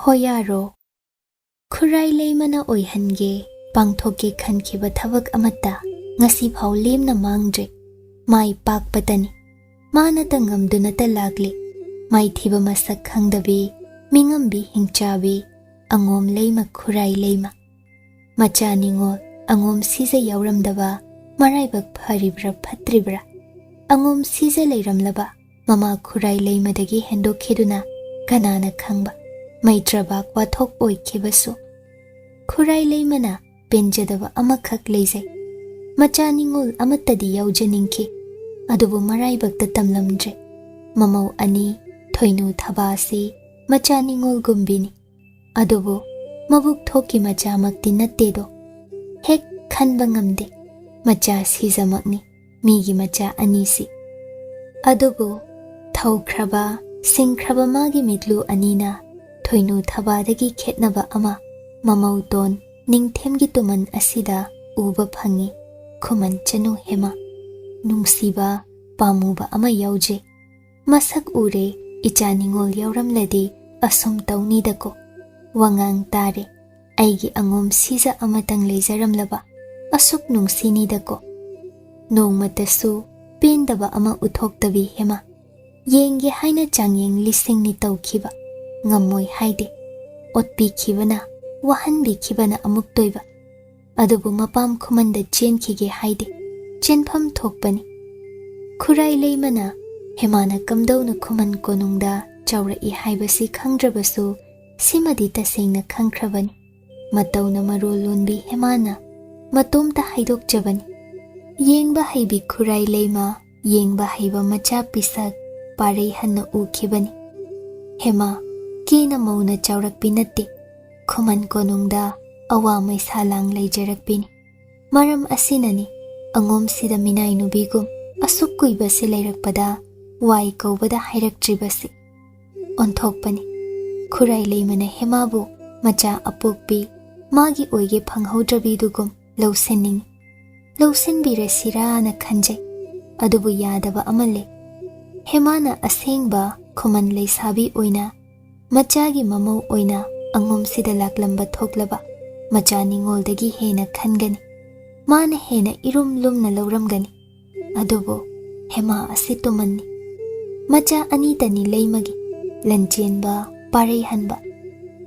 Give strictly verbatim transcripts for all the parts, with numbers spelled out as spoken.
ꯍꯣꯌꯥꯔꯣ꯫ ꯈꯨꯔꯥꯏ ꯂꯩꯃꯅ ꯑꯣꯏꯍꯟꯒꯦ, ꯄꯥꯡꯊꯣꯛꯀꯦ ꯈꯟꯈꯤꯕ ꯊꯕꯛ ꯑꯃꯠꯇ ꯉꯁꯤꯐꯥꯎ ꯂꯦꯝꯅ ꯃꯥꯡꯗ꯭ꯔꯤ꯫ ꯃꯥꯏ ꯄꯥꯛꯄꯇꯅꯤ꯫ ꯃꯥꯅꯇ ꯉꯝꯗꯨꯅꯇ ꯂꯥꯛꯂꯤ꯫ ꯃꯥꯏꯊꯤꯕ ꯃꯁꯛ ꯈꯪꯗꯕꯤ, ꯃꯤꯉꯝꯕꯤ ꯍꯤꯡꯆꯥꯕꯤ, ꯑꯉꯣꯝ ꯂꯩꯃ ꯈꯨꯔꯥꯏ ꯂꯩꯃ꯫ ꯃꯆꯥ ꯅꯤꯉꯣꯜ ꯑꯉꯣꯝ ꯁꯤꯖ ꯌꯥꯎꯔꯝꯗꯕ ꯃꯔꯥꯏꯕꯛ ꯐꯔꯤꯕ꯭ꯔꯥ ꯐꯠꯇ꯭ꯔꯤꯕ꯭ꯔꯥ? ꯑꯉꯣꯝ ꯁꯤꯖ ꯂꯩꯔꯝꯂꯕ ꯃꯃꯥ ꯈꯨꯔꯥꯏ ꯂꯩꯃꯗꯒꯤ ꯍꯦꯟꯗꯣꯛꯈꯤꯗꯨꯅ ꯀꯅꯥꯅ ꯈꯪꯕ? ꯃꯩꯇ꯭ꯔꯕꯥꯛ ꯋꯥꯊꯣꯛ ꯑꯣꯏꯈꯤꯕꯁꯨ꯫ ꯈꯨꯔꯥꯏ ꯂꯩꯃꯅ ꯄꯦꯟꯖꯗꯕ ꯑꯃꯈꯛ ꯂꯩꯖꯩ꯫ ꯃꯆꯥ ꯅꯤꯉꯣꯜ ꯑꯃꯠꯇꯗꯤ ꯌꯥꯎꯖꯅꯤꯡꯈꯤ, ꯑꯗꯨꯕꯨ ꯃꯔꯥꯏꯕꯛꯇ ꯇꯝꯂꯝꯗ꯭ꯔꯦ꯫ ꯃꯃꯧ ꯑꯅꯤ ꯊꯣꯏꯅꯨ ꯊꯕꯥꯁꯤ ꯃꯆꯥ ꯅꯤꯉꯣꯜꯒꯨꯝꯕꯤꯅꯤ꯫ ꯑꯗꯨꯕꯨ ꯃꯕꯨꯛ ꯊꯣꯛꯀꯤ ꯃꯆꯥꯃꯛꯇꯤ ꯅꯠꯇꯦꯗꯣ꯫ ꯍꯦꯛ ꯈꯟꯕ ꯉꯝꯗꯦ꯫ ꯃꯆꯥ ꯁꯤꯖꯃꯛꯅꯤ ꯃꯤꯒꯤ ꯃꯆꯥ ꯑꯅꯤꯁꯤ꯫ ꯑꯗꯨꯕꯨ ꯊꯧꯈ꯭ꯔꯕ, ꯁꯤꯡꯈ꯭ꯔꯕ ꯃꯥꯒꯤ ꯃꯤꯠꯂꯨ ꯑꯅꯤꯅ ꯊꯣꯏꯅꯨ ꯊꯕꯥꯗꯒꯤ ꯈꯦꯠꯅꯕ ꯑꯃ ꯃꯃꯧꯇꯣꯟ ꯅꯤꯡꯊꯦꯝꯒꯤ ꯇꯨꯃꯟ ꯑꯁꯤꯗ ꯎꯕ ꯐꯪꯉꯤ꯫ ꯈꯨꯃꯟ ꯆꯅꯨ ꯍꯦꯃꯥ꯫ ꯅꯨꯡꯁꯤꯕ, ꯄꯥꯝꯃꯨꯕ ꯑꯃ ꯌꯥꯎꯖꯩ꯫ ꯃꯁꯛ ꯎꯔꯦ, ꯏꯆꯥ ꯅꯤꯉꯣꯜ ꯌꯥꯎꯔꯝꯂꯗꯤ ꯑꯁꯨꯝ ꯇꯧꯅꯤꯗꯀꯣ꯫ ꯋꯥꯉꯥꯡ ꯇꯥꯔꯦ, ꯑꯩꯒꯤ ꯑꯉꯣꯝ ꯁꯤꯖ ꯑꯃꯇꯪ ꯂꯩꯖꯔꯝꯂꯕ ꯑꯁꯨꯛ ꯅꯨꯡꯁꯤꯅꯤꯗꯀꯣ꯫ ꯅꯣꯡꯃꯇꯁꯨ ꯄꯦꯟꯗꯕ ꯑꯃ ꯎꯠꯊꯣꯛꯇꯕꯤ ꯍꯦꯃꯥ꯫ ꯌꯦꯡꯒꯦ ꯍꯥꯏꯅ ꯆꯥꯡꯌꯦꯡ ꯂꯤꯁꯤꯡꯅꯤ ꯇꯧꯈꯤꯕ꯫ ꯉꯝꯃꯣꯏ ꯍꯥꯏꯗꯦ꯫ ꯑꯣꯠꯄꯤꯈꯤꯕꯅ, ꯋꯥꯍꯟꯕꯤꯈꯤꯕꯅ ꯑꯃꯨꯛꯇꯣꯏꯕ꯫ ꯑꯗꯨꯕꯨ ꯃꯄꯥꯝ ꯈꯨꯃꯟꯗ ꯆꯦꯟꯈꯤꯒꯦ ꯍꯥꯏꯗꯦ꯫ ꯆꯦꯟꯐꯝ ꯊꯣꯛꯄꯅꯤ꯫ ꯈꯨꯔꯥꯏ ꯂꯩꯃꯅ ꯍꯦꯃꯥꯅ ꯀꯝꯗꯧꯅ ꯈꯨꯃꯟ ꯀꯣꯅꯨꯡꯗ ꯆꯥꯎꯔꯛꯏ ꯍꯥꯏꯕꯁꯤ ꯈꯪꯗ꯭ꯔꯕꯁꯨ, ꯁꯤꯃꯗꯤ ꯇꯁꯦꯡꯅ ꯈꯪꯈ꯭ꯔꯕꯅꯤ꯫ ꯃꯇꯧꯅ ꯃꯔꯣꯜ ꯂꯣꯟꯕꯤ ꯍꯦꯃꯥꯅ ꯃꯇꯣꯝꯇ ꯍꯥꯏꯗꯣꯛꯆꯕꯅꯤ꯫ ꯌꯦꯡꯕ ꯍꯩꯕꯤ ꯈꯨꯔꯥꯏ ꯂꯩꯃ, ꯌꯦꯡꯕ ꯍꯩꯕ ꯃꯆꯥ ꯄꯤꯁꯛ ꯄꯥꯔꯩ ꯍꯟꯅ ꯎꯈꯤꯕꯅꯤ꯫ ꯍꯦꯃꯥ, ꯀꯦꯅ ꯃꯧꯅ ꯆꯥꯎꯔꯛꯄꯤ ꯅꯠꯇꯦ꯫ ꯈꯨꯃꯟ ꯀꯣꯅꯨꯡꯗ ꯑꯋꯥ ꯃꯩꯁꯥ ꯂꯥꯡ ꯂꯩꯖꯔꯛꯄꯤꯅꯤ꯫ ꯃꯔꯝ ꯑꯁꯤꯅꯅꯤ ꯑꯉꯣꯝꯁꯤꯗ ꯃꯤꯅꯥꯏ ꯅꯨꯕꯤꯒꯨꯝ ꯑꯁꯨꯛ ꯀꯨꯏꯕꯁꯤ ꯂꯩꯔꯛꯄꯗ ꯋꯥꯏ ꯀꯧꯕꯗ ꯍꯥꯏꯔꯛꯇ꯭ꯔꯤꯕꯁꯤ꯫ ꯑꯣꯟꯊꯣꯛꯄꯅꯤ꯫ ꯈꯨꯔꯥꯏ ꯂꯩꯃꯅ ꯍꯦꯃꯥꯕꯨ ꯃꯆꯥ ꯑꯄꯣꯛꯄꯤ ꯃꯥꯒꯤ ꯑꯣꯏꯒꯦ ꯐꯪꯍꯧꯗ꯭ꯔꯕꯤꯗꯨꯒꯨꯝ ꯂꯧꯁꯤꯟꯅꯤꯡꯏ꯫ ꯂꯧꯁꯤꯟꯕꯤꯔꯁꯤꯔꯥꯅ ꯈꯟꯖꯩ꯫ ꯑꯗꯨꯕꯨ ꯌꯥꯗꯕ ꯑꯃ ꯂꯩ꯫ ꯍꯦꯃꯥꯅ ꯑꯁꯦꯡꯕ ꯈꯨꯃꯟ ꯂꯩꯁꯥꯕꯤ ꯑꯣꯏꯅ ꯃꯆꯥꯒꯤ ꯃꯃꯧ ꯑꯣꯏꯅ ꯑꯉꯣꯝꯁꯤꯗ ꯂꯥꯛꯂꯝꯕ ꯊꯣꯛꯂꯕ ꯃꯆꯥ ꯅꯤꯉꯣꯜꯗꯒꯤ ꯍꯦꯟꯅ ꯈꯟꯒꯅꯤ꯫ ꯃꯥꯅ ꯍꯦꯟꯅ ꯏꯔꯨꯝ ꯂꯨꯝꯅ ꯂꯧꯔꯝꯒꯅꯤ꯫ ꯑꯗꯨꯕꯨ ꯍꯦꯃꯥ ꯑꯁꯤ ꯇꯨꯃꯟꯅꯤ꯫ ꯃꯆꯥ ꯑꯅꯤꯇꯅꯤ ꯂꯩꯃꯒꯤ, ꯂꯟꯆꯦꯟꯕ, ꯄꯥꯔꯩꯍꯟꯕ꯫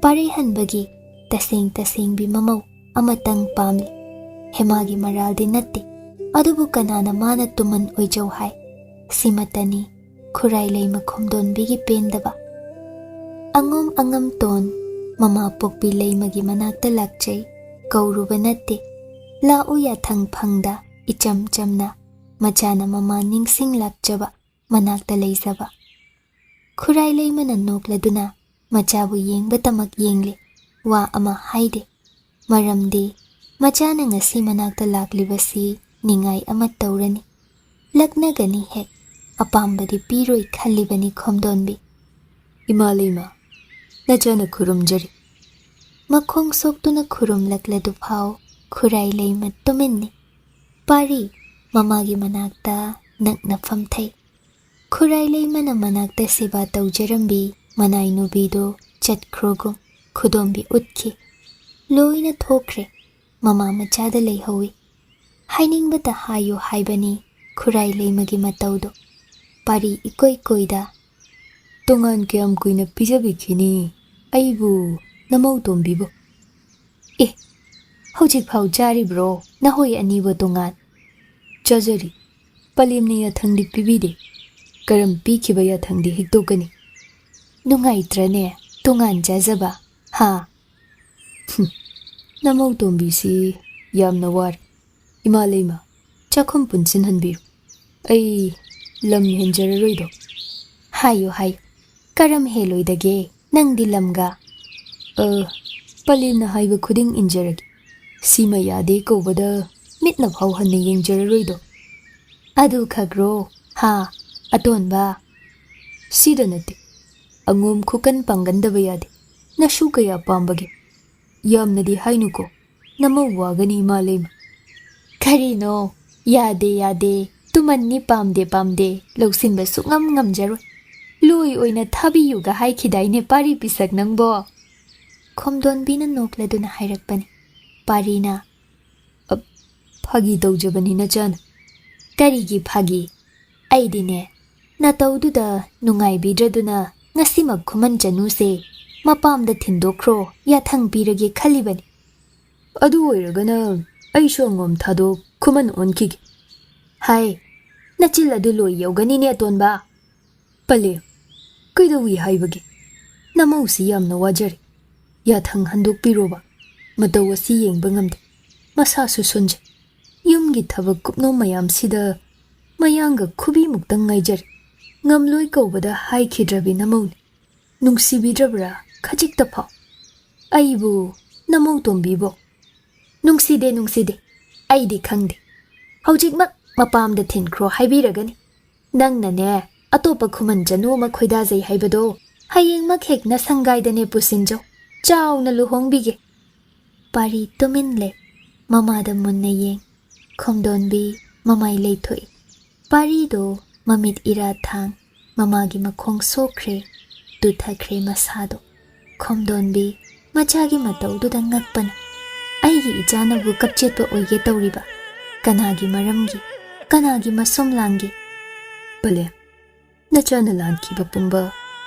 ꯄꯥꯔꯩꯍꯟꯕꯒꯤ ꯇꯁꯦꯡ ꯇꯁꯦꯡꯕꯤ ꯃꯃꯧ ꯑꯃꯇꯪ ꯄꯥꯝꯂꯤ꯫ ꯍꯦꯃꯥꯒꯤ ꯃꯔꯥꯜꯗꯤ ꯅꯠꯇꯦ꯫ ꯑꯗꯨꯕꯨ ꯀꯅꯥꯅ ꯃꯥꯅ ꯇꯨꯃꯟ ꯑꯣꯏꯖꯧ ꯍꯥꯏ? ꯁꯤꯃꯇꯅꯤ ꯈꯨꯔꯥꯏ ꯂꯩꯃ ꯈꯣꯝꯗꯣꯟꯕꯤꯒꯤ ꯄꯦꯟꯗꯕ꯫ ꯑꯉꯣꯝ ꯑꯉꯝꯇꯣꯟ ꯃꯃꯥ ꯄꯣꯛꯄꯤ ꯂꯩꯃꯒꯤ ꯃꯅꯥꯛꯇ ꯂꯥꯛꯆꯩ ꯀꯧꯔꯨꯕ ꯅꯠꯇꯦ꯫ ꯂꯥꯛꯎ ꯌꯥꯊꯪ ꯐꯪꯗ ꯏꯆꯝ ꯆꯝꯅ ꯃꯆꯥꯅ ꯃꯃꯥ ꯅꯤꯡꯁꯤꯡ ꯂꯥꯛꯆꯕ ꯃꯅꯥꯛꯇ ꯂꯩꯖꯕ꯫ ꯈꯨꯔꯥꯏ ꯂꯩꯃꯅ ꯅꯣꯛꯂꯗꯨꯅ ꯃꯆꯥꯕꯨ ꯌꯦꯡꯕꯇꯃꯛ ꯌꯦꯡꯂꯦ, ꯋꯥ ꯑꯃ ꯍꯥꯏꯗꯦ꯫ ꯃꯔꯝꯗꯤ ꯃꯆꯥꯅ ꯉꯁꯤ ꯃꯅꯥꯛꯇ ꯂꯥꯛꯂꯤꯕꯁꯤ ꯅꯤꯡꯉꯥꯏ ꯑꯃ ꯇꯧꯔꯅꯤ, ꯂꯛꯅꯒꯅꯤ ꯍꯦꯛ, ꯑꯄꯥꯝꯕꯗꯤ ꯄꯤꯔꯣꯏ ꯈꯜꯂꯤꯕꯅꯤ ꯈꯣꯝꯗꯣꯟꯕꯤ꯫ "ꯏꯃꯥ ꯂꯩꯃ, ꯅꯆꯥꯅ ꯈꯨꯔꯨꯝꯖꯔꯤ꯫" ꯃꯈꯣꯡ ꯁꯣꯛꯇꯨꯅ ꯈꯨꯔꯨꯝꯂꯛꯂꯗꯨꯐꯥꯎ ꯈꯨꯔꯥꯏ ꯂꯩꯃ ꯇꯨꯃꯤꯟꯅꯤ꯫ ꯄꯥꯔꯤ ꯃꯃꯥꯒꯤ ꯃꯅꯥꯛꯇ ꯅꯛꯅ ꯐꯝꯊꯩ꯫ ꯈꯨꯔꯥꯏ ꯂꯩꯃꯅ ꯃꯅꯥꯛꯇ ꯁꯦꯕꯥ ꯇꯧꯖꯔꯝꯕꯤ ꯃꯅꯥꯏ ꯅꯨꯕꯤꯗꯨ ꯆꯠꯈ꯭ꯔꯣꯒꯨꯝ ꯈꯨꯗꯣꯝꯕꯤ ꯎꯠꯈꯤ꯫ ꯂꯣꯏꯅ ꯊꯣꯛꯈ꯭ꯔꯦ꯫ ꯃꯃꯥ ꯃꯆꯥꯗ ꯂꯩꯍꯧꯏ꯫ ꯍꯥꯏꯅꯤꯡꯕꯇ ꯍꯥꯏꯌꯨ ꯍꯥꯏꯕꯅꯤ ꯈꯨꯔꯥꯏ ꯂꯩꯃꯒꯤ ꯃꯇꯧꯗꯨ꯫ ꯄꯥꯔꯤ ꯏꯀꯣꯏ ꯀꯣꯏꯗ, "ꯇꯣꯉꯥꯟ ꯀꯌꯥꯝ ꯀꯨꯏꯅ ꯄꯤꯖꯕꯤꯈꯤꯅꯤ ꯑꯩꯕꯨ, ꯅꯃꯧ ꯇꯣꯝꯕꯤꯕꯨ?" "ꯑꯦ, ꯍꯧꯖꯤꯛꯐꯥꯎ ꯆꯥꯔꯤꯕ꯭ꯔꯣ ꯅꯍꯣꯏ ꯑꯅꯤꯕꯨ ꯇꯣꯉꯥꯟ?" "ꯆꯥꯖꯔꯤ꯫ ꯄꯂꯦꯝꯅ ꯌꯥꯊꯪꯗꯤ ꯄꯤꯕꯤꯗꯦ꯫ ꯀꯔꯝ ꯄꯤꯈꯤꯕ ꯌꯥꯊꯪꯗꯤ ꯍꯤꯛꯇꯣꯛꯀꯅꯤ?" "ꯅꯨꯡꯉꯥꯏꯇ꯭ꯔꯅꯦ ꯇꯣꯉꯥꯟ ꯆꯥꯖꯕ, ꯍꯥ?" "ꯍꯨꯝ, ꯅꯃꯧ ꯇꯣꯝꯕꯤꯁꯤ ꯌꯥꯝꯅ ꯋꯥꯔꯦ꯫ ꯏꯃꯥ ꯂꯩꯃ, ꯆꯥꯛꯈꯨꯝ ꯄꯨꯟꯁꯤꯟꯍꯟꯕꯤꯔꯨ꯫ ꯑꯩ ꯂꯝ ꯍꯦꯟꯖꯔꯔꯣꯏꯗꯣ꯫" "ꯍꯥꯏꯌꯨ, ꯍꯥꯏꯌꯨ꯫ ꯀꯔꯝ ꯍꯦꯜꯂꯣꯏꯗꯒꯦ ꯅꯪꯗꯤ ꯂꯝꯒ?" "ꯑ, ꯄꯂꯦꯝꯅ ꯍꯥꯏꯕ ꯈꯨꯗꯤꯡ ꯏꯟꯖꯔꯒꯦ꯫ ꯁꯤꯃ ꯌꯥꯗꯦ ꯀꯧꯕꯗ ꯃꯤꯠꯅ ꯐꯥꯎ ꯍꯟꯅ ꯌꯦꯡꯖꯔꯔꯣꯏꯗꯣ꯫" "ꯑꯗꯨ ꯈꯛꯔꯣ, ꯍꯥ, ꯑꯇꯣꯟꯕ?" "ꯁꯤꯗ ꯅꯠꯇꯦ꯫ ꯑꯉꯣꯝ ꯈꯨꯀꯟ ꯄꯥꯡꯒꯟꯗꯕ ꯌꯥꯗꯦ꯫ ꯅꯁꯨ ꯀꯌꯥ ꯄꯥꯝꯕꯒꯦ? ꯌꯥꯝꯅꯗꯤ ꯍꯥꯏꯅꯨꯀꯣ, ꯅꯃꯧ ꯋꯥꯒꯅꯤ ꯏꯃꯥ ꯂꯩꯃ꯫" "ꯀꯔꯤꯅꯣ? ꯌꯥꯗꯦ, ꯌꯥꯗꯦ꯫ ꯇꯨꯃꯟꯅꯤ, ꯄꯥꯝꯗꯦ, ꯄꯥꯝꯗꯦ꯫ ꯂꯧꯁꯤꯟꯕ ꯁꯨꯛꯉꯝ ꯉꯝꯖꯔꯣꯏ꯫" ꯂꯣꯏ ꯑꯣꯏꯅ ꯊꯥꯕꯤꯌꯨꯒ ꯍꯥꯏꯈꯤꯗꯥꯏꯅꯦ, ꯄꯥꯔꯤ ꯄꯤꯁꯛ ꯅꯪꯕꯣ?" ꯈꯣꯝꯗꯣꯟꯕꯤꯅ ꯅꯣꯛꯂꯗꯨꯅ ꯍꯥꯏꯔꯛꯄꯅꯤ꯫ ꯄꯥꯔꯤꯅ, "ꯑ, ꯐꯥꯒꯤ ꯇꯧꯖꯕꯅꯤ ꯅꯆꯥꯅ꯫" "ꯀꯔꯤꯒꯤ ꯐꯥꯒꯤ? ꯑꯩꯗꯤꯅꯦ, ꯅꯇꯧꯗꯨꯗ ꯅꯨꯡꯉꯥꯏꯕꯤꯗ꯭ꯔꯗꯨꯅ ꯉꯁꯤꯃꯛ ꯈꯨꯃꯟ ꯆꯅꯨꯁꯦ ꯃꯄꯥꯝꯗ ꯊꯤꯟꯗꯣꯛꯈ꯭ꯔꯣ, ꯌꯥꯊꯪ ꯄꯤꯔꯒꯦ ꯈꯜꯂꯤꯕꯅꯤ꯫" "ꯑꯗꯨ ꯑꯣꯏꯔꯒꯅ ꯑꯩꯁꯨ ꯑꯉꯣꯝ ꯊꯥꯗꯣꯛ ꯈꯨꯃꯟ ꯑꯣꯟꯈꯤꯒꯦ꯫" "ꯍꯥꯏ, ꯅꯆꯤꯜ ꯑꯗꯨ ꯂꯣꯏ ꯌꯧꯒꯅꯤꯅꯦ ꯑꯇꯣꯟꯕ꯫" "ꯄꯂꯦꯝ, ꯀꯩꯗꯧꯏ ꯍꯥꯏꯕꯒꯦ? ꯅꯃꯧꯁꯤ ꯌꯥꯝꯅ ꯋꯥꯖꯔꯦ꯫ ꯌꯥꯊꯪ ꯍꯟꯗꯣꯛꯄꯤꯔꯣꯕ꯫ ꯃꯇꯧ ꯑꯁꯤ ꯌꯦꯡꯕ ꯉꯝꯗꯦ꯫ ꯃꯁꯥꯁꯨ ꯁꯣꯟꯖꯩ꯫ ꯌꯨꯝꯒꯤ ꯊꯕꯛ ꯀꯨꯞꯅꯣꯝ ꯃꯌꯥꯝꯁꯤꯗ ꯃꯌꯥꯡꯒ ꯈꯨꯕꯤꯃꯨꯛꯇꯪ ꯉꯥꯏꯖꯔꯦ꯫ ꯉꯝꯂꯣꯏ ꯀꯧꯕꯗ ꯍꯥꯏꯈꯤꯗ꯭ꯔꯕꯤ ꯅꯃꯧꯅꯤ꯫ ꯅꯨꯡꯁꯤꯕꯤꯗ꯭ꯔꯕ꯭ꯔꯥ ꯈꯖꯤꯛꯇ ꯐꯥꯎ? ꯑꯩꯕꯨ, ꯅꯃꯧ ꯇꯣꯝꯕꯤꯕꯨ?" "ꯅꯨꯡꯁꯤꯗꯦ, ꯅꯨꯡꯁꯤꯗꯦ꯫ ꯑꯩꯗꯤ ꯈꯪꯗꯦ꯫ ꯍꯧꯖꯤꯛꯃꯛ ꯃꯄꯥꯝꯗ ꯊꯤꯟꯈ꯭ꯔꯣ ꯍꯥꯏꯕꯤꯔꯒꯅꯤ꯫ ꯅꯪꯅꯅꯦ, ꯑꯇꯣꯞꯄ ꯈꯨꯃꯟ ꯆꯅꯨ ꯑꯃ ꯈꯣꯏꯗꯥꯖꯩ ꯍꯥꯏꯕꯗꯣ ꯍꯌꯦꯡꯃꯛ ꯍꯦꯛ ꯅꯁꯪꯒꯥꯏꯗꯅꯦ ꯄꯨꯁꯤꯟꯖꯧ꯫ ꯆꯥꯎꯅ ꯂꯨꯍꯣꯡꯕꯤꯒꯦ꯫" ꯄꯥꯔꯤ ꯇꯨꯃꯤꯟ ꯂꯩ꯫ ꯃꯃꯥꯗ ꯃꯨꯟꯅ ꯌꯦꯡ꯫ ꯈꯣꯝꯗꯣꯟꯕꯤ ꯃꯃꯥꯏ ꯂꯩꯊꯣꯛꯏ꯫ ꯄꯥꯔꯤꯗꯣ ꯃꯃꯤꯠ ꯏꯔꯥ ꯊꯥꯡ, ꯃꯃꯥꯒꯤ ꯃꯈꯣꯡ ꯁꯣꯛꯈ꯭ꯔꯦ, ꯇꯨꯊꯈ꯭ꯔꯦ ꯃꯁꯥꯗꯣ꯫ ꯈꯣꯝꯗꯣꯟꯕꯤ ꯃꯆꯥꯒꯤ ꯃꯇꯧꯗꯨꯗ ꯉꯛꯄꯅ, "ꯑꯩꯒꯤ ꯏꯆꯥꯅꯕꯨ ꯀꯞꯆꯦꯠꯄ ꯑꯣꯏꯒꯦ ꯇꯧꯔꯤꯕ? ꯀꯅꯥꯒꯤ ꯃꯔꯝꯒꯤ? ꯀꯅꯥꯒꯤ ꯃꯁꯨꯝ ꯂꯥꯡꯒꯤ?" "ꯄꯂꯦꯝ, ꯅꯆꯥꯅ ꯂꯥꯟꯈꯤꯕ ꯄꯨꯝꯕ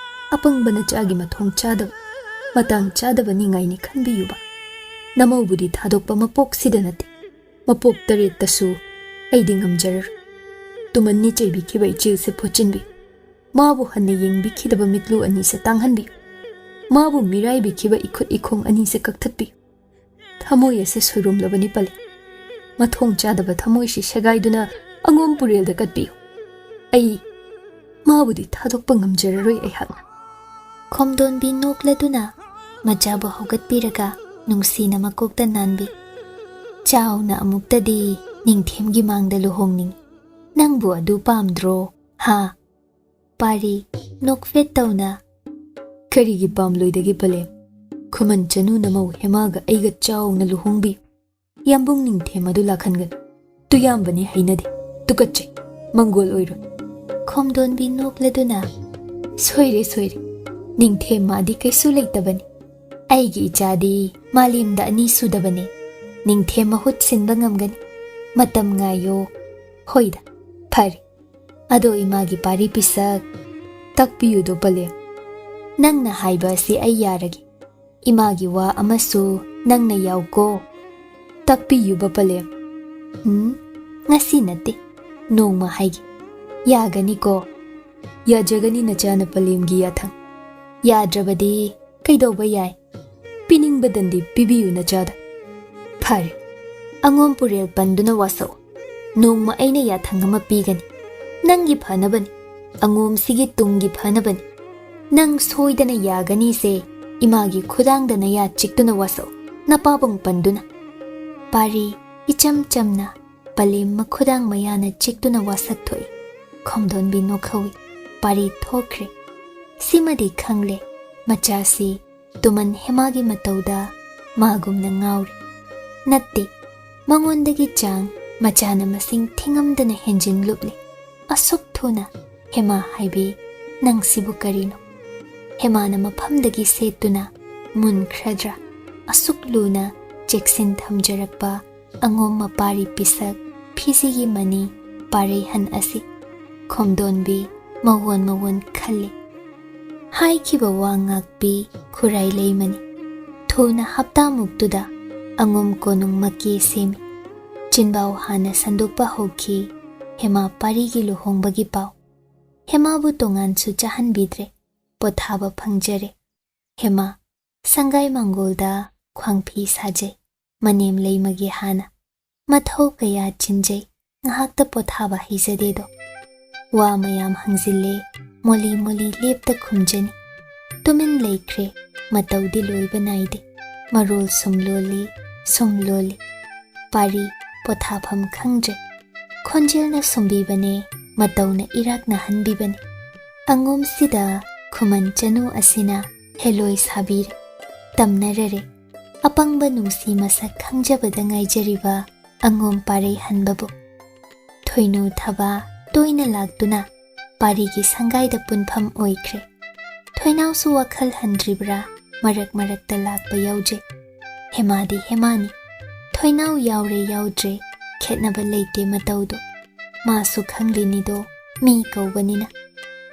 ꯑꯄꯪꯕ ꯅꯆꯥꯒꯤ ꯃꯊꯣꯡ ꯆꯥꯗꯕ, ꯃꯇꯥꯡ ꯆꯥꯗꯕ ꯅꯤꯡꯉꯥꯏꯅꯤ ꯈꯟꯕꯤꯌꯨꯕ꯫ ꯅꯃꯧꯕꯨꯗꯤ ꯊꯥꯗꯣꯛꯄ ꯃꯄꯣꯛꯁꯤꯗ ꯅꯠꯇꯦ, ꯃꯄꯣꯛ ꯇꯔꯦꯠꯇꯁꯨ ꯑꯩꯗꯤ ꯉꯝꯖꯔꯔꯣꯏ꯫ ꯇꯨꯃꯟꯅꯤ ꯆꯩꯕꯤꯈꯤꯕ ꯏꯆꯦꯜꯁꯦ ꯐꯣꯠꯆꯤꯟꯕꯤꯌꯨ꯫ ꯃꯥꯕꯨ ꯍꯟꯅ ꯌꯦꯡꯕꯤꯈꯤꯗꯕ ꯃꯤꯠꯂꯨ ꯑꯅꯤꯁꯦ ꯇꯥꯡꯍꯟꯕꯤꯌꯨ꯫ ꯃꯥꯕꯨ ꯃꯤꯔꯥꯏꯕꯤꯈꯤꯕ ꯏꯈꯨꯠ ꯏꯈꯣꯡ ꯑꯅꯤꯁꯦ ꯀꯛꯊꯠꯄꯤꯌꯨ꯫ ꯊꯃꯣꯏ ꯑꯁꯦ ꯁꯣꯏꯔꯣꯝꯂꯕꯅꯤ ꯄꯂꯦꯝ꯫ ꯃꯊꯣꯡ ꯆꯥꯗꯕ ꯊꯃꯣꯏꯁꯤ ꯁꯦꯒꯥꯏꯗꯨꯅ ꯑꯉꯣꯝ ꯄꯨꯔꯦꯜꯗ ꯀꯠꯄꯤꯌꯨ꯫ ꯑꯩ ꯃꯥꯕꯨꯗꯤ ꯊꯥꯗꯣꯛꯄ ꯉꯝꯖꯔꯔꯣꯏ ꯑꯩꯍꯥꯛꯅ꯫" ꯈꯣꯝꯗꯣꯟꯕꯤ ꯅꯣꯛꯂꯗꯨꯅ ꯃꯆꯥꯕꯨ ꯍꯧꯒꯠꯄꯤꯔꯒ ꯅꯨꯡꯁꯤꯅ ꯃꯀꯣꯛꯇ ꯅꯥꯟꯕꯤ꯫ "ꯆꯥꯎꯅ ꯑꯃꯨꯛꯇꯗꯤ ꯅꯤꯡꯊꯦꯝꯒꯤ ꯃꯥꯡꯗ ꯂꯨꯍꯣꯡꯅꯤꯡꯏ꯫ ꯅꯪꯕꯨ ꯑꯗꯨ ꯄꯥꯝꯗ꯭ꯔꯣ, ꯍꯥ?" ꯄꯥꯔꯤ ꯅꯣꯛꯐꯦꯠ ꯇꯧꯅ, "ꯀꯔꯤꯒꯤ ꯄꯥꯝꯂꯣꯏꯗꯒꯦ ꯄꯂꯦꯝ? ꯈꯨꯃꯟ ꯆꯅꯨ ꯅꯃꯧ ꯍꯦꯃꯥꯒ ꯑꯩꯒ ꯆꯥꯎꯅ ꯂꯨꯍꯣꯡꯕꯤ꯫ ꯌꯥꯝꯕꯨꯡ ꯅꯤꯡꯊꯦꯝ ꯑꯗꯨ ꯂꯥꯛꯍꯟꯒꯅꯨ꯫ ꯇꯨꯌꯥꯝꯕꯅꯤ ꯍꯩꯅꯗꯦ, ꯇꯨꯀꯠꯆꯩ, ꯃꯪꯒꯣꯜ ꯑꯣꯏꯔꯣꯏ꯫" ꯈꯣꯝꯗꯣꯟꯕꯤ ꯅꯣꯛꯂꯗꯨꯅ, "ꯁꯣꯏꯔꯦ, ꯁꯣꯏꯔꯦ꯫ ꯅꯤꯡꯊꯦꯝ ꯃꯥꯗꯤ ꯀꯩꯁꯨ ꯂꯩꯇꯕꯅꯤ꯫ ꯑꯩꯒꯤ ꯏꯆꯥꯗꯤ ꯃꯥꯂꯦꯝꯗ ꯑꯅꯤ ꯁꯨꯗꯕꯅꯦ꯫ ꯅꯤꯡꯊꯦꯝ ꯃꯍꯨꯠ ꯁꯤꯟꯕ ꯉꯝꯒꯅꯤ꯫ ꯃꯇꯝ ꯉꯥꯏꯌꯣ꯫" "ꯍꯣꯏꯗ, ꯐꯔꯦ꯫ ꯑꯗꯣ ꯏꯃꯥꯒꯤ ꯄꯥꯔꯤ ꯄꯤꯁꯛ ꯇꯥꯛꯄꯤꯌꯨꯗꯣ ꯄꯂꯦꯝ꯫ ꯅꯪꯅ ꯍꯥꯏꯕ ꯑꯁꯤ ꯑꯩ ꯌꯥꯔꯒꯦ꯫ ꯏꯃꯥꯒꯤ ꯋꯥ ꯑꯃꯁꯨ ꯅꯪꯅ ꯌꯥꯎꯀꯣ꯫" "ꯇꯥꯛꯄꯤꯌꯨꯕ ꯄꯂꯦꯝ꯫" "ꯎꯝ, ꯉꯁꯤ ꯅꯠꯇꯦ, ꯅꯣꯡꯃ ꯍꯥꯏꯒꯦ꯫ ꯌꯥꯒꯅꯤꯀꯣ?" "ꯌꯥꯖꯒꯅꯤ ꯅꯆꯥꯅ ꯄꯂꯦꯝꯒꯤ ꯌꯥꯊꯪ꯫ ꯌꯥꯗ꯭ꯔꯕꯗꯤ ꯀꯩꯗꯧꯕ ꯌꯥꯏ? ꯄꯤꯅꯤꯡꯕꯗꯟꯗꯤ ꯄꯤꯕꯤꯌꯨ ꯅꯆꯥꯗ꯫" "ꯐꯔꯦ, ꯑꯉꯣꯝ ꯄꯨꯔꯦꯜ ꯄꯟꯗꯨꯅ ꯋꯥꯁꯛꯎ꯫ ꯅꯣꯡꯃ ꯑꯩꯅ ꯌꯥꯊꯪ ꯑꯃ ꯄꯤꯒꯅꯤ꯫ ꯅꯪꯒꯤ ꯐꯅꯕꯅꯤ꯫ ꯑꯉꯣꯝꯁꯤꯒꯤ ꯇꯨꯡꯒꯤ ꯐꯅꯕꯅꯤ꯫ ꯅꯪ ꯁꯣꯏꯗꯅ ꯌꯥꯒꯅꯤꯁꯦ ꯏꯃꯥꯒꯤ ꯈꯨꯗꯥꯡꯗ ꯅꯌꯥ ꯆꯤꯛꯇꯨꯅ ꯋꯥꯁꯛꯎ, ꯅꯄꯥꯕꯨꯡ ꯄꯟꯗꯨꯅ꯫" ꯄꯥꯔꯤ ꯏꯆꯝ ꯆꯝꯅ ꯄꯂꯦꯝ ꯃꯈꯨꯗꯥꯡ ꯃꯌꯥꯅ ꯆꯤꯛꯇꯨꯅ ꯋꯥꯁꯛ ꯊꯣꯛꯏ꯫ ꯈꯣꯝꯗꯣꯟꯕꯤ ꯅꯣꯛꯍꯧꯏ꯫ ꯄꯥꯔꯤ ꯊꯣꯛꯈ꯭ꯔꯦ꯫ ꯁꯤꯃꯗꯤ ꯈꯪꯂꯦ, ꯃꯆꯥꯁꯤ ꯇꯨꯃꯟ ꯍꯦꯃꯥꯒꯤ ꯃꯇꯧꯗ ꯃꯥꯒꯨꯝꯅ ꯉꯥꯎꯔꯤ꯫ ꯅꯠꯇꯦ, ꯃꯉꯣꯟꯗꯒꯤ ꯆꯥꯡ ꯃꯆꯥꯅ ꯃꯁꯤꯡ ꯊꯤꯉꯝꯗꯅ ꯍꯦꯟꯖꯤꯟꯂꯨꯞꯂꯤ꯫ ꯑꯁꯨꯛ ꯊꯨꯅ? ꯍꯦꯃꯥ ꯍꯥꯏꯕꯤ, ꯅꯪꯁꯤꯕꯨ ꯀꯔꯤꯅꯣ? ꯍꯦꯃꯥꯅ ꯃꯐꯝꯗꯒꯤ ꯁꯦꯠꯇꯨꯅ ꯃꯨꯟꯈ꯭ꯔꯗ꯭ꯔꯥ? ꯑꯁꯨꯛ ꯂꯨꯅ ꯆꯦꯛꯁꯤꯟ ꯊꯝꯖꯔꯛꯄ ꯑꯉꯣꯝ ꯃꯄꯥꯔꯤ ꯄꯤꯁꯛ ꯐꯤꯖꯤꯒꯤ ꯃꯅꯤ ꯄꯥꯔꯩꯍꯟ ꯑꯁꯤ꯫ ꯈꯣꯝꯗꯣꯟꯕꯤ ꯃꯋꯣꯟ ꯃꯋꯣꯟ ꯈꯜꯂꯤ꯫ ꯍꯥꯏꯈꯤꯕ ꯋꯥ ꯉꯥꯛꯄꯤ ꯈꯨꯔꯥꯏ ꯂꯩꯃꯅꯤ꯫ ꯊꯨꯅ ꯍꯞꯇꯥꯃꯨꯛꯇꯨꯗ ꯑꯉꯣꯝ ꯀꯣꯅꯨꯡ ꯃꯀꯦ ꯁꯦꯝꯃꯤ꯫ ꯆꯤꯟꯕꯥꯎ ꯍꯥꯟꯅ ꯁꯟꯗꯣꯛꯄ ꯍꯧꯈꯤ ꯍꯦꯃꯥ ꯄꯥꯔꯤꯒꯤ ꯂꯨꯍꯣꯡꯕꯒꯤ ꯄꯥꯎ꯫ ꯍꯦꯃꯥꯕꯨ ꯇꯣꯉꯥꯟꯁꯨ ꯆꯥꯍꯟꯕꯤꯗ꯭ꯔꯦ꯫ ꯄꯣꯊꯥꯕ ꯐꯪꯖꯔꯦ꯫ ꯍꯦꯃꯥ ꯁꯪꯒꯥꯏ ꯃꯥꯡꯒꯣꯜꯗ ꯈ꯭ꯋꯥꯡꯐꯤ ꯁꯥꯖꯩ꯫ ꯃꯅꯦꯝ ꯂꯩꯃꯒꯤ ꯍꯥꯟꯅ ꯃꯊꯧ ꯀꯌꯥ ꯆꯤꯟꯖꯩ꯫ ꯉꯥꯏꯍꯥꯛꯇ ꯄꯣꯊꯥꯕ ꯍꯩꯖꯗꯦꯗꯣ꯫ ꯋꯥ ꯃꯌꯥꯝ ꯍꯪꯖꯤꯜꯂꯦ꯫ ꯃꯣꯂꯤ ꯃꯣꯂꯤ ꯂꯦꯞꯇ ꯈꯨꯝꯖꯅꯤ꯫ ꯇꯨꯃꯤꯟ ꯂꯩꯈ꯭ꯔꯦ꯫ ꯃꯇꯧꯗꯤ ꯂꯣꯏꯕ ꯅꯥꯏꯗꯦ꯫ ꯃꯔꯣꯜ ꯁꯨꯝ ꯂꯣꯜꯂꯤ, ꯁꯨꯝ ꯂꯣꯜꯂꯤ꯫ ꯄꯥꯔꯤ ꯄꯣꯊꯥꯐꯝ ꯈꯪꯗ꯭ꯔꯦ꯫ ꯈꯣꯟꯖꯦꯜꯅ ꯁꯨꯝꯕꯤꯕꯅꯦ, ꯃꯇꯧꯅ ꯏꯔꯥꯛꯅꯍꯟꯕꯤꯕꯅꯤ꯫ ꯑꯉꯣꯝꯁꯤꯗ ꯈꯨꯃꯟ ꯆꯅꯨ ꯑꯁꯤꯅ ꯍꯦꯂꯣꯏ ꯁꯥꯕꯤꯔꯦ꯫ ꯇꯝꯅꯔꯔꯦ꯫ ꯑꯄꯪꯕ ꯅꯨꯡꯁꯤ ꯃꯁꯛ ꯈꯪꯖꯕꯗ ꯉꯥꯏꯖꯔꯤꯕ ꯑꯉꯣꯝ ꯄꯥꯔꯩ ꯍꯟꯕꯕꯨ꯫ ꯊꯣꯏꯅꯨ ꯊꯕꯥ ꯇꯣꯏꯅ ꯂꯥꯛꯇꯨꯅ ꯄꯥꯔꯤꯒꯤ ꯁꯪꯒꯥꯏꯗ ꯄꯨꯟꯐꯝ ꯑꯣꯏꯈ꯭ꯔꯦ꯫ ꯊꯣꯏꯅꯥꯎꯁꯨ ꯋꯥꯈꯜ ꯍꯟꯗ꯭ꯔꯤꯕ꯭ꯔꯥ, ꯃꯔꯛ ꯃꯔꯛꯇ ꯂꯥꯛꯄ ꯌꯥꯎꯖꯩ꯫ ꯍꯦꯃꯥꯗꯤ ꯍꯦꯃꯥꯅꯤ꯫ ꯊꯣꯏꯅꯥꯎ ꯌꯥꯎꯔꯦ ꯌꯥꯎꯗ꯭ꯔꯦ, ꯈꯦꯠꯅꯕ ꯂꯩꯇꯦ ꯃꯇꯧꯗꯣ꯫ ꯃꯥꯁꯨ ꯈꯪꯂꯤꯅꯤꯗꯣ, ꯃꯤ ꯀꯧꯕꯅꯤꯅ꯫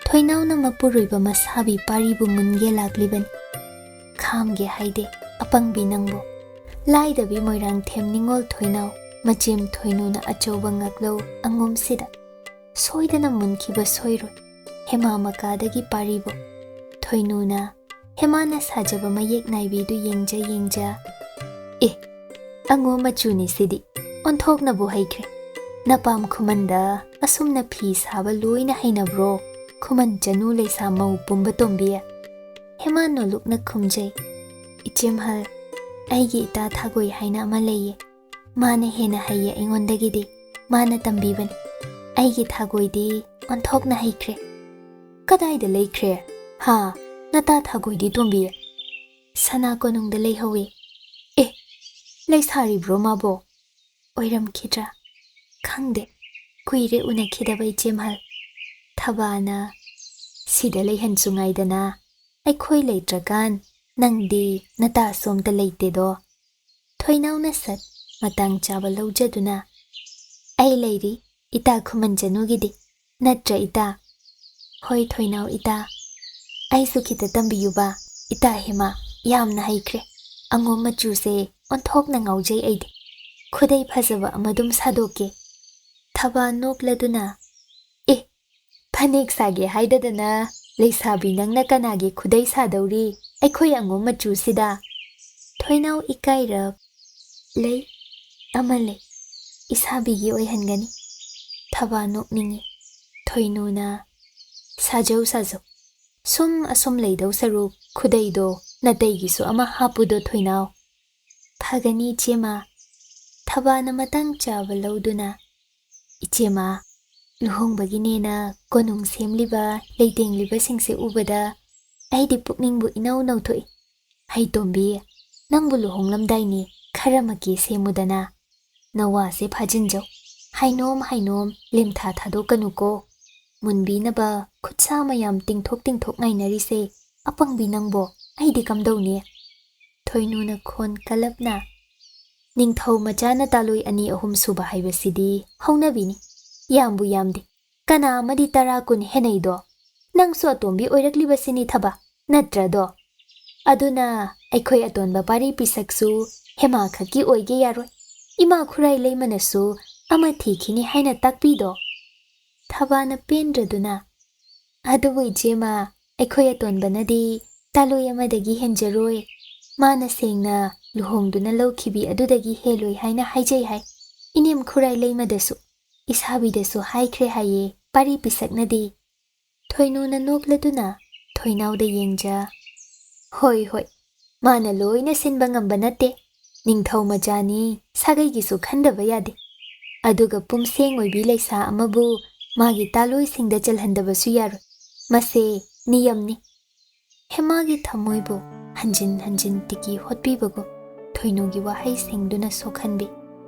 ꯊꯣꯏꯅꯥꯎꯅ ꯃꯄꯨꯔꯣꯏꯕ ꯃꯁꯥꯕꯤ ꯄꯥꯔꯤꯕꯨ ꯃꯨꯟꯒꯦ ꯂꯥꯛꯂꯤꯕꯅꯤ꯫ ꯈꯥꯝꯒꯦ ꯍꯥꯏꯗꯦ, ꯑꯄꯪꯕꯤ ꯅꯪꯕꯨ꯫ ꯂꯥꯏꯗꯕꯤ ꯃꯣꯏꯔꯥꯡꯊꯦꯝ ꯅꯤꯉꯣꯜ ꯊꯣꯏꯅꯥꯎ, ꯃꯆꯦꯝ ꯊꯣꯏꯅꯨꯅ ꯑꯆꯧꯕ ꯉꯛꯂꯧ ꯑꯉꯣꯝꯁꯤꯗ ꯁꯣꯏꯗꯅ ꯃꯨꯟꯈꯤꯕ ꯁꯣꯏꯔꯣꯏ꯫ ꯍꯦꯃꯥ ꯃꯀꯥꯗꯒꯤ ꯄꯥꯔꯤꯕꯨ꯫ ꯊꯣꯏꯅꯨꯅ ꯍꯦꯃꯥꯅ ꯁꯥꯖꯕ ꯃꯌꯦꯛ ꯅꯥꯏꯕꯤꯗꯨ ꯌꯦꯡꯖ ꯌꯦꯡꯖ, "ꯑꯦ, ꯑꯉꯣꯝ ꯃꯆꯨꯅꯤ ꯁꯤꯗꯤ, ꯑꯣꯟꯊꯣꯛꯅꯕꯨ ꯍꯩꯈ꯭ꯔꯦ꯫ ꯅꯄꯥꯝ ꯈꯨꯃꯟꯗ ꯑꯁꯨꯝꯅ ꯐꯤ ꯁꯥꯕ ꯂꯣꯏꯅ ꯍꯩꯅꯕ꯭ꯔꯣ, ꯈꯨꯃꯟ ꯆꯅꯨ ꯂꯩꯁꯥ ꯃꯧ ꯄꯨꯝꯕ ꯇꯣꯝꯕꯤ?" ꯍꯦꯃꯥ ꯅꯣꯂꯨꯛꯅ ꯈꯨꯝꯖꯩ, "ꯏꯆꯦꯝꯍꯜ, ꯑꯩꯒꯤ ꯏꯇꯥ ꯊꯥꯒꯣꯏ ꯍꯥꯏꯅ ꯑꯃ ꯂꯩꯌꯦ꯫ ꯃꯥꯅ ꯍꯦꯟꯅ ꯍꯩꯌꯦ ꯑꯩꯉꯣꯟꯗꯒꯤꯗꯤ꯫ ꯃꯥꯅ ꯇꯝꯕꯤꯕꯅꯤ꯫ ꯑꯩꯒꯤ ꯊꯥꯒꯣꯏꯗꯤ ꯑꯣꯟꯊꯣꯛꯅ ꯍꯩꯈ꯭ꯔꯦ꯫" "ꯀꯗꯥꯏꯗ ꯂꯩꯈ꯭ꯔꯦ? ꯍꯥ? ꯅꯇꯥ ꯊꯥꯒꯣꯏꯗꯤ ꯇꯣꯝꯕꯤ?" "ꯁꯅꯥ ꯀꯣꯅꯨꯡꯗ ꯂꯩꯍꯧꯋꯤ꯫" "ꯑꯦ, ꯂꯩꯁꯥꯔꯤꯕ꯭ꯔꯣ ꯃꯥꯕꯣ?" "ꯑꯣꯏꯔꯝꯈꯤꯗ꯭ꯔꯥ? ꯈꯪꯗꯦ꯫ ꯀꯨꯏꯔꯦ ꯎꯅꯈꯤꯗꯕ ꯏꯆꯦꯝꯍꯜ꯫ ꯊꯕꯥꯅ ꯁꯤꯗ ꯂꯩꯍꯟꯁꯨ ꯉꯥꯏꯗꯅ, ꯑꯩꯈꯣꯏ ꯂꯩꯇ꯭ꯔꯀꯥꯟ ꯅꯪꯗꯤ ꯅꯇꯥꯁꯨ ꯑꯝꯇ ꯂꯩꯇꯦꯗꯣ꯫" ꯊꯣꯏꯅꯥꯎꯅ ꯁꯠ ꯃꯇꯥꯡ ꯆꯥꯕ ꯂꯧꯖꯗꯨꯅ, "ꯑꯩ ꯂꯩꯔꯤ, ꯏꯇꯥ ꯈꯨꯃꯟ ꯆꯅꯨꯒꯤꯗꯤ꯫ ꯅꯠꯇ꯭ꯔ ꯏꯇꯥ?" "ꯍꯣꯏ ꯊꯣꯏꯅꯥꯎ ꯏꯇꯥ꯫ ꯑꯩꯁꯨ ꯈꯤꯇ ꯇꯝꯕꯤꯌꯨꯕ ꯏꯇꯥ ꯍꯦꯃꯥ꯫ ꯌꯥꯝꯅ ꯍꯩꯈ꯭ꯔꯦ꯫ ꯑꯉꯣꯝ ꯃꯆꯨꯁꯦ ꯑꯣꯟꯊꯣꯛꯅ ꯉꯥꯎꯖꯩ ꯑꯩꯗꯤ꯫ ꯈꯨꯗꯩ ꯐꯖꯕ ꯑꯃꯗꯨꯝ ꯁꯥꯗꯣꯛꯀꯦ꯫" ꯊꯕꯥ ꯅꯣꯛꯂꯗꯨꯅ, "ꯑꯦ, ꯐꯅꯦꯛ ꯁꯥꯒꯦ ꯍꯥꯏꯗꯗꯅ ꯂꯩꯁꯥꯕꯤ ꯅꯪꯅ ꯀꯅꯥꯒꯤ ꯈꯨꯗꯩ ꯁꯥꯗꯧꯔꯤ? ꯑꯩꯈꯣꯏ ꯑꯉꯣꯝ ꯃꯆꯨꯁꯤꯗ꯫" ꯊꯣꯏꯅꯥꯎ ꯏꯀꯥꯏꯔꯞ, "ꯂꯩ, ꯑꯃ ꯂꯩ, ꯏꯁꯥꯕꯤꯒꯤ ꯑꯣꯏꯍꯟꯒꯅꯤ꯫" ꯊꯕꯥ ꯅꯣꯛꯅꯤꯡꯏ꯫ ꯊꯣꯏꯅꯨꯅ, "ꯁꯥꯖꯧ ꯁꯥꯖꯧ, ꯁꯨꯝ ꯑꯁꯨꯝ ꯂꯩꯗꯧ ꯁꯔꯨꯛ ꯈꯨꯗꯩꯗꯣ ꯅꯇꯩꯒꯤꯁꯨ ꯑꯃ ꯍꯥꯞꯄꯨꯗꯣ ꯊꯣꯏꯅꯥꯎ꯫" "ꯐꯒꯅꯤ ꯏꯆꯦꯃ꯫" ꯊꯕꯥꯅ ꯃꯇꯥꯡ ꯆꯥꯕ ꯂꯧꯗꯨꯅ, "ꯏꯆꯦꯃ, ꯂꯨꯍꯣꯡꯕꯒꯤꯅꯦꯅ ꯀꯣꯅꯨꯡ ꯁꯦꯝꯂꯤꯕ ꯂꯩꯇꯦꯡꯂꯤꯕꯁꯤꯡꯁꯦ ꯎꯕꯗ ꯑꯩꯗꯤ ꯄꯨꯛꯅꯤꯡꯕꯨ ꯏꯅꯧ ꯅꯧꯊꯣꯛꯏ꯫ ꯍꯩꯇꯣꯝꯕꯤ, ꯅꯪꯕꯨ ꯂꯨꯍꯣꯡꯂꯝꯗꯥꯏꯅꯦ, ꯈꯔ ꯃꯀꯦ ꯁꯦꯝꯃꯨꯗꯅ꯫ ꯅꯋꯥꯁꯦ ꯐꯥꯖꯤꯟꯖꯧ꯫ ꯍꯥꯏꯅꯣꯝ ꯍꯥꯏꯅꯣꯝ ꯂꯦꯝꯊꯥ ꯊꯥꯗꯣꯛꯀꯅꯨꯀꯣ꯫" ꯃꯨꯟꯕꯤꯅꯕ ꯈꯨꯠꯁꯥ ꯃꯌꯥꯝ ꯇꯤꯡꯊꯣꯛ ꯇꯤꯡꯊꯣꯛ ꯉꯥꯏꯅꯔꯤꯁꯦ? ꯑꯄꯪꯕꯤ ꯅꯪꯕꯣ, ꯑꯩꯗꯤ ꯀꯝꯗꯧꯅꯤ?" ꯊꯣꯏꯅꯨꯅ ꯈꯣꯟ ꯀꯜꯂꯞꯅ, "ꯅꯤꯡꯊꯧ ꯃꯆꯥꯅ ꯇꯥꯂꯣꯏ ꯑꯅꯤ ꯑꯍꯨꯝ ꯁꯨꯕ ꯍꯥꯏꯕꯁꯤꯗꯤ ꯍꯧꯅꯕꯤꯅꯤ꯫ ꯌꯥꯝꯕꯨ ꯌꯥꯝꯗꯦ꯫ ꯀꯅꯥ ꯑꯃꯗꯤ ꯇꯔꯥ ꯀꯨꯟ ꯍꯦꯟꯅꯩꯗꯣ? ꯅꯪꯁꯨ ꯑꯇꯣꯝꯕꯤ ꯑꯣꯏꯔꯛꯂꯤꯕꯁꯤꯅꯤ ꯊꯕ, ꯅꯠꯇ꯭ꯔꯗꯣ? ꯑꯗꯨꯅ ꯑꯩꯈꯣꯏ ꯑꯇꯣꯟꯕ ꯄꯥꯔꯤ ꯄꯤꯁꯛꯁꯨ ꯍꯦꯃꯥ ꯈꯛꯀꯤ ꯑꯣꯏꯒꯦ ꯌꯥꯔꯣꯏ꯫ ꯏꯃꯥ ꯈꯨꯔꯥꯏ ꯂꯩꯃꯅꯁꯨ ꯑꯃ ꯊꯤꯈꯤꯅꯤ ꯍꯥꯏꯅ ꯇꯥꯛꯄꯤꯗꯣ?" ꯊꯕꯥꯅ ꯄꯦꯟꯗ꯭ꯔꯗꯨꯅ, "ꯑꯗꯨꯕꯨ ꯏꯆꯦꯃ, ꯑꯩꯈꯣꯏ ꯑꯇꯣꯟꯕꯅꯗꯤ ꯇꯥꯂꯣꯏ ꯑꯃꯗꯒꯤ ꯍꯦꯟꯖꯔꯣꯏ꯫ ꯃꯥꯅ ꯁꯦꯡꯅ ꯂꯨꯍꯣꯡꯗꯨꯅ ꯂꯧꯈꯤꯕꯤ ꯑꯗꯨꯗꯒꯤ ꯍꯦꯜꯂꯣꯏ ꯍꯥꯏꯅ ꯍꯥꯏꯖꯩ ꯍꯥꯏ꯫ ꯏꯅꯦꯝ ꯈꯨꯔꯥꯏ ꯂꯩꯃꯗꯁꯨ, ꯏꯁꯥꯕꯤꯗꯁꯨ ꯍꯥꯏꯈ꯭ꯔꯦ ꯍꯥꯏꯌꯦ ꯄꯥꯔꯤ ꯄꯤꯁꯛꯅꯗꯤ꯫" ꯊꯣꯏꯅꯨꯅ ꯅꯣꯛꯂꯗꯨꯅ ꯊꯣꯏꯅꯥꯎꯗ ꯌꯦꯡꯖ, "ꯍꯣꯏ, ꯍꯣꯏ, ꯃꯥꯅ ꯂꯣꯏꯅ ꯁꯤꯟꯕ ꯉꯝꯕ ꯅꯠꯇꯦ꯫ ꯅꯤꯡꯊꯧ ꯃꯆꯥꯅꯤ, ꯁꯥꯒꯩꯒꯤꯁꯨ ꯈꯟꯗꯕ ꯌꯥꯗꯦ꯫ ꯑꯗꯨꯒ ꯄꯨꯝꯁꯦꯡ ꯑꯣꯏꯕꯤ ꯂꯩꯁꯥ ꯑꯃꯕꯨ ꯃꯥꯒꯤ ꯇꯥꯂꯣꯏꯁꯤꯡꯗ ꯆꯜꯍꯟꯗꯕꯁꯨ ꯌꯥꯔꯣꯏ꯫ ꯃꯁꯦ ꯅꯤꯌꯝꯅꯤ꯫" ꯍꯦꯃꯥꯒꯤ ꯊꯃꯣꯏꯕꯨ ꯍꯟꯖꯤꯟ ꯍꯟꯖꯤꯟ ꯇꯤꯀꯤ ꯍꯣꯠꯄꯤꯕꯒꯨꯝ ꯊꯣꯏꯅꯨꯒꯤ ꯋꯥꯍꯩꯁꯤꯡꯗꯨꯅ ꯁꯣꯛꯍꯟꯕꯤ꯫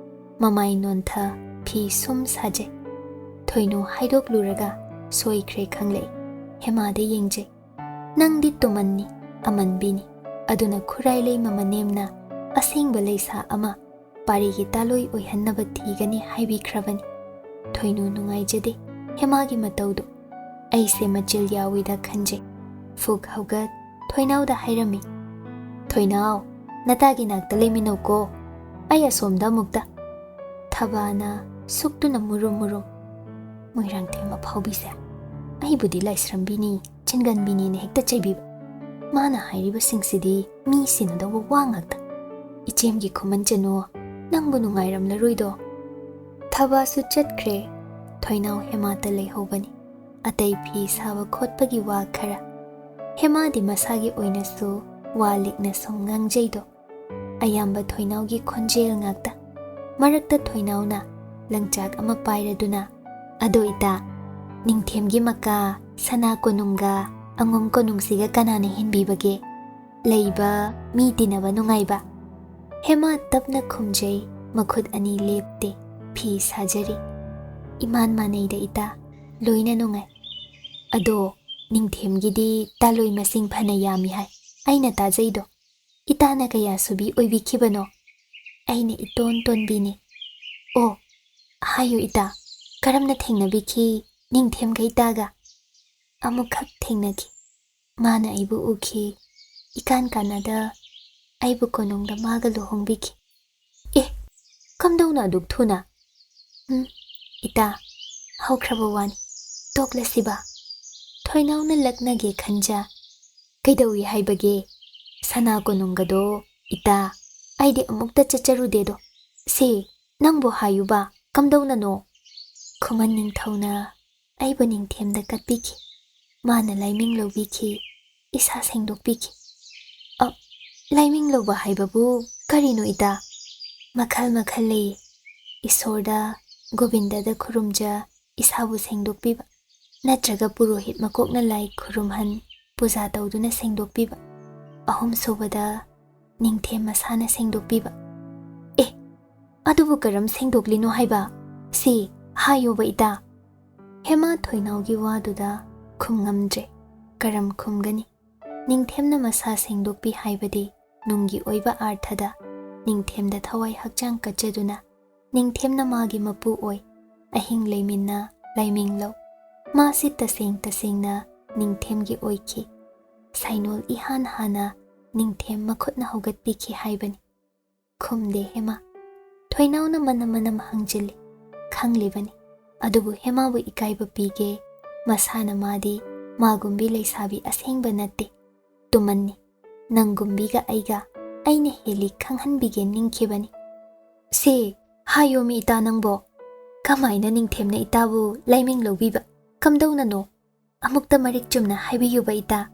ꯃꯃꯥꯏ ꯅꯣꯟꯊ ꯐꯤ ꯁꯨꯝ ꯁꯥꯖꯩ꯫ ꯊꯣꯏꯅꯨ ꯍꯥꯏꯗꯣꯛꯂꯨꯔꯒ ꯁꯣꯏꯈ꯭ꯔꯦ ꯈꯪꯂꯛꯏ꯫ ꯍꯦꯃꯥꯗ ꯌꯦꯡꯖꯩ꯫ "ꯅꯪꯗꯤ ꯇꯨꯃꯟꯅꯤ, ꯑꯃꯟꯕꯤꯅꯤ꯫ ꯑꯗꯨꯅ ꯈꯨꯔꯥꯏ ꯂꯩꯃ ꯃꯅꯦꯝꯅ ꯑꯁꯦꯡꯕ ꯂꯩꯁꯥ ꯑꯃ ꯄꯥꯔꯤꯒꯤ ꯇꯥꯂꯣꯏ ꯑꯣꯏꯍꯟꯅꯕ ꯊꯤꯒꯅꯤ ꯍꯥꯏꯕꯤꯈ꯭ꯔꯕꯅꯤ꯫" ꯊꯣꯏꯅꯨ ꯅꯨꯡꯉꯥꯏꯖꯗꯦ ꯍꯦꯃꯥꯒꯤ ꯃꯇꯧꯗꯨ꯫ ꯑꯩꯁꯦ ꯃꯆꯤꯜ ꯌꯥꯎꯏꯗ ꯈꯟꯖꯩ꯫ ꯐꯨꯛ ꯍꯧꯒꯠ ꯊꯣꯏꯅꯥꯎꯗ ꯍꯥꯏꯔꯝꯃꯤ, "ꯊꯣꯏꯅꯥꯎ, ꯅꯇꯥꯒꯤ ꯅꯥꯛꯇ ꯂꯩꯃꯤꯟꯅꯧꯀꯣ꯫ ꯑꯩ ꯑꯁꯣꯝꯗ ꯑꯃꯨꯛꯇ꯫" ꯊꯕꯥꯅ ꯁꯨꯛꯇꯨꯅ ꯃꯨꯔꯨꯝ ꯃꯨꯔꯨꯝ, "ꯃꯣꯏꯔꯥꯡꯊꯦꯝ ꯑꯐꯥꯎꯕꯤꯁꯦ ꯑꯩꯕꯨꯗꯤ ꯂꯥꯏꯁ꯭ꯔꯝꯕꯤꯅꯤ, ꯆꯤꯟꯒꯟꯕꯤꯅꯤꯅ ꯍꯦꯛꯇ ꯆꯩꯕꯤꯕ꯫ ꯃꯥꯅ ꯍꯥꯏꯔꯤꯕꯁꯤꯡꯁꯤꯗꯤ ꯃꯤ ꯁꯤꯟꯅꯗꯧꯕ ꯋꯥ ꯉꯥꯛꯇ꯫ ꯏꯆꯦꯝꯒꯤ ꯈꯨꯃꯟ ꯆꯅꯨ, ꯅꯪꯕꯨ ꯅꯨꯡꯉꯥꯏꯔꯝꯂꯔꯣꯏꯗꯣ?" ꯊꯕꯥꯁꯨ ꯆꯠꯈ꯭ꯔꯦ꯫ ꯊꯣꯏꯅꯥꯎ ꯍꯦꯃꯥꯇ ꯂꯩꯍꯧꯕꯅꯤ꯫ ꯑꯇꯩ ꯐꯤ ꯁꯥꯕ ꯈꯣꯠꯄꯒꯤ ꯋꯥ ꯈꯔ꯫ ꯍꯦꯃꯥꯗꯤ ꯃꯁꯥꯒꯤ ꯑꯣꯏꯅꯁꯨ ꯋꯥ ꯂꯤꯛꯅ ꯁꯨꯝ ꯉꯥꯡꯖꯩꯗꯣ꯫ ꯑꯌꯥꯝꯕ ꯊꯣꯏꯅꯥꯎꯒꯤ ꯈꯣꯟꯖꯦꯜ ꯉꯥꯛꯇ꯫ ꯃꯔꯛꯇ ꯊꯣꯏꯅꯥꯎꯅ ꯂꯪꯆꯥꯛ ꯑꯃ ꯄꯥꯏꯔꯗꯨꯅ, "ꯑꯗꯣ ꯏꯇꯥ, ꯅꯤꯡꯊꯦꯝꯒꯤ ꯃꯀꯥ, ꯁꯅꯥ ꯀꯣꯅꯨꯡꯒ ꯑꯉꯣꯝ ꯀꯣꯅꯨꯡꯁꯤꯒ ꯀꯅꯥꯅ ꯍꯦꯟꯕꯤꯕꯒꯦ? ꯂꯩꯕ, ꯃꯤ ꯇꯤꯟꯅꯕ ꯅꯨꯡꯉꯥꯏꯕ?" ꯍꯦꯃꯥ ꯇꯞꯅ ꯈꯨꯝꯖꯩ, ꯃꯈꯨꯠ ꯑꯅꯤ ꯂꯦꯞꯇꯦ, ꯐꯤ ꯁꯥꯖꯔꯤ꯫ "ꯏꯃꯥꯟ ꯃꯥꯟꯅꯩꯗ ꯏꯇꯥ, ꯂꯣꯏꯅ ꯅꯨꯡꯉꯥꯏ꯫ ꯑꯗꯣ ꯅꯤꯡꯊꯦꯝꯒꯤꯗꯤ ꯇꯥꯂꯣꯏ ꯃꯁꯤꯡ ꯐꯅ ꯌꯥꯝꯃꯤ ꯍꯥꯏ꯫ ꯑꯩꯅ ꯇꯥꯖꯩꯗꯣ꯫ ꯏꯇꯥꯅ ꯀꯌꯥ ꯁꯨꯕꯤ ꯑꯣꯏꯕꯤꯈꯤꯕꯅꯣ? ꯑꯩꯅ ꯏꯇꯣꯟ ꯇꯣꯟꯕꯤꯅꯤ꯫ ꯑꯣ, ꯍꯥꯏꯌꯨ ꯏꯇꯥ, ꯀꯔꯝꯅ ꯊꯦꯡꯅꯕꯤꯈꯤ ꯅꯤꯡꯊꯦꯝꯒ ꯏꯇꯥꯒ? ꯑꯃꯨꯛꯈꯛ ꯊꯦꯡꯅꯈꯤ꯫ ꯃꯥꯅ ꯑꯩꯕꯨ ꯎꯈꯤ꯫ ꯏꯀꯥꯟ ꯀꯥꯟꯅꯗ ꯑꯩꯕꯨ ꯀꯣꯅꯨꯡꯗ ꯃꯥꯒ ꯂꯨꯍꯣꯡꯕꯤꯈꯤ꯫ ꯑꯦ, ꯀꯝꯗꯧꯅ ꯑꯗꯨꯛ ꯊꯨꯅ? ꯎꯝ, ꯏꯇꯥ, ꯍꯧꯈ꯭ꯔꯕ ꯋꯥꯅꯤ꯫ ꯇꯣꯛꯂꯁꯤꯕ꯫ ꯊꯣꯏꯅꯥꯎꯅ ꯂꯛꯅꯒꯦ ꯈꯟꯖ꯫ ꯀꯩꯗꯧꯏ ꯍꯥꯏꯕꯒꯦ? ꯁꯅꯥ ꯀꯣꯅꯨꯡꯒꯗꯣ, ꯏꯇꯥ, ꯑꯩꯗꯤ ꯑꯃꯨꯛꯇ ꯆꯠꯆꯔꯨꯗꯦꯗꯣ꯫ ꯁꯦ, ꯅꯪꯕꯨ ꯍꯥꯏꯌꯨꯕ, ꯀꯝꯗꯧꯅꯅꯣ? ꯈꯨꯃꯟ ꯅꯤꯡꯊꯧꯅ ꯑꯩꯕꯨ ꯅꯤꯡꯊꯦꯝꯗ ꯀꯠꯄꯤꯈꯤ꯫ ꯃꯥꯅ ꯂꯥꯏꯃꯤꯡ ꯂꯧꯕꯤꯈꯤ, ꯏꯁꯥ ꯁꯦꯡꯗꯣꯛꯄꯤꯈꯤ꯫ ꯑ, ꯂꯥꯏꯃꯤꯡ ꯂꯧꯕ ꯍꯥꯏꯕꯕꯨ ꯀꯔꯤꯅꯣ ꯏꯇꯥ? ꯃꯈꯜ ꯃꯈꯜ ꯂꯩꯌꯦ꯫ ꯏꯁꯣꯔꯗ, ꯒꯣꯕꯤꯟꯗꯗ ꯈꯨꯔꯨꯝꯖ, ꯏꯁꯥꯕꯨ ꯁꯦꯡꯗꯣꯛꯄꯤꯕ, ꯅꯠꯇ꯭ꯔꯒ ꯄꯨꯔꯣꯍꯤꯠ ꯃꯀꯣꯛꯅ ꯂꯥꯏ ꯈꯨꯔꯨꯝꯍꯟ, ꯄꯨꯖꯥ ꯇꯧꯗꯨꯅ ꯁꯦꯡꯗꯣꯛꯄꯤꯕ꯫ ꯑꯍꯨꯝꯁꯨꯕꯗ, ꯅꯤꯡꯊꯦꯝ ꯃꯁꯥꯅ ꯁꯦꯡꯗꯣꯛꯄꯤꯕ꯫ ꯑꯦ, ꯑꯗꯨꯕꯨ ꯀꯔꯝ ꯁꯦꯡꯗꯣꯛꯂꯤꯅꯣ ꯍꯥꯏꯕ? ꯁꯤ ꯍꯥꯏꯌꯣꯕ ꯏꯇꯥ꯫ ꯍꯦꯃꯥ ꯊꯣꯏꯅꯥꯎꯒꯤ ꯋꯥꯗꯨꯗ ꯈꯨꯝ ꯉꯝꯗ꯭ꯔꯦ꯫ ꯀꯔꯝ ꯈꯨꯝꯒꯅꯤ? ꯅꯤꯡꯊꯦꯝꯅ ꯃꯁꯥ ꯁꯦꯡꯗꯣꯛꯄꯤ ꯍꯥꯏꯕꯗꯤ ꯅꯨꯡꯒꯤ ꯑꯣꯏꯕ ꯑꯥꯔꯊꯗ ꯅꯤꯡꯊꯦꯝꯗ ꯊꯋꯥꯏ ꯍꯛꯆꯥꯡ ꯀꯠꯆꯗꯨꯅ ꯅꯤꯡꯊꯦꯝꯅ ꯃꯥꯒꯤ ꯃꯄꯨ ꯑꯣꯏ꯫ ꯑꯍꯤꯡ ꯂꯩꯃꯤꯟꯅ ꯂꯥꯏꯃꯤꯡ ꯂꯧ꯫ ꯃꯥꯁꯤ ꯇꯁꯦꯡ ꯇꯁꯦꯡꯅ ꯅꯤꯡꯊꯦꯝꯒꯤ ꯑꯣꯏꯈꯤ꯫ ꯁꯥꯏꯅꯣꯜ ꯏꯍꯥꯟ ꯍꯥꯟꯅ ꯅꯤꯡꯊꯦꯝ ꯃꯈꯨꯠꯅ ꯍꯧꯒꯠꯄꯤꯈꯤ ꯍꯥꯏꯕꯅꯤ꯫ ꯈꯨꯝꯗꯦ ꯍꯦꯃꯥ꯫ ꯊꯣꯏꯅꯥꯎꯅ ꯃꯅꯝ ꯃꯅꯝ ꯍꯪꯖꯤꯜꯂꯤ꯫ ꯈꯪꯂꯤꯕꯅꯤ꯫ ꯑꯗꯨꯕꯨ ꯍꯦꯃꯥꯕꯨ ꯏꯀꯥꯏꯕ ꯄꯤꯒꯦ꯫ ꯃꯁꯥꯅ ꯃꯥꯗꯤ ꯃꯥꯒꯨꯝꯕꯤ ꯂꯩꯁꯥꯕꯤ ꯑꯁꯦꯡꯕ ꯅꯠꯇꯦ꯫ ꯇꯨꯃꯟꯅꯤ꯫ ꯅꯪꯒꯨꯝꯕꯤꯒ ꯑꯩꯒ ꯑꯩꯅ ꯍꯦꯜꯂꯤ ꯈꯪꯍꯟꯕꯤꯒꯦ ꯅꯤꯡꯈꯤꯕꯅꯤ꯫ ꯁꯦ, ꯍꯥꯏꯌꯣꯃꯤ ꯏꯇꯥ ꯅꯪꯕꯣ꯫ ꯀꯃꯥꯏꯅ ꯅꯤꯡꯊꯦꯝꯅ ꯏꯇꯥꯕꯨ ꯂꯥꯏꯃꯤꯡ ꯂꯧꯕꯤꯕ? ꯀꯝꯗꯧꯅꯅꯣ? ꯑꯃꯨꯛꯇ ꯃꯔꯤꯛ ꯆꯨꯝꯅ ꯍꯥꯏꯕꯤꯌꯨꯕ ꯏꯇꯥ꯫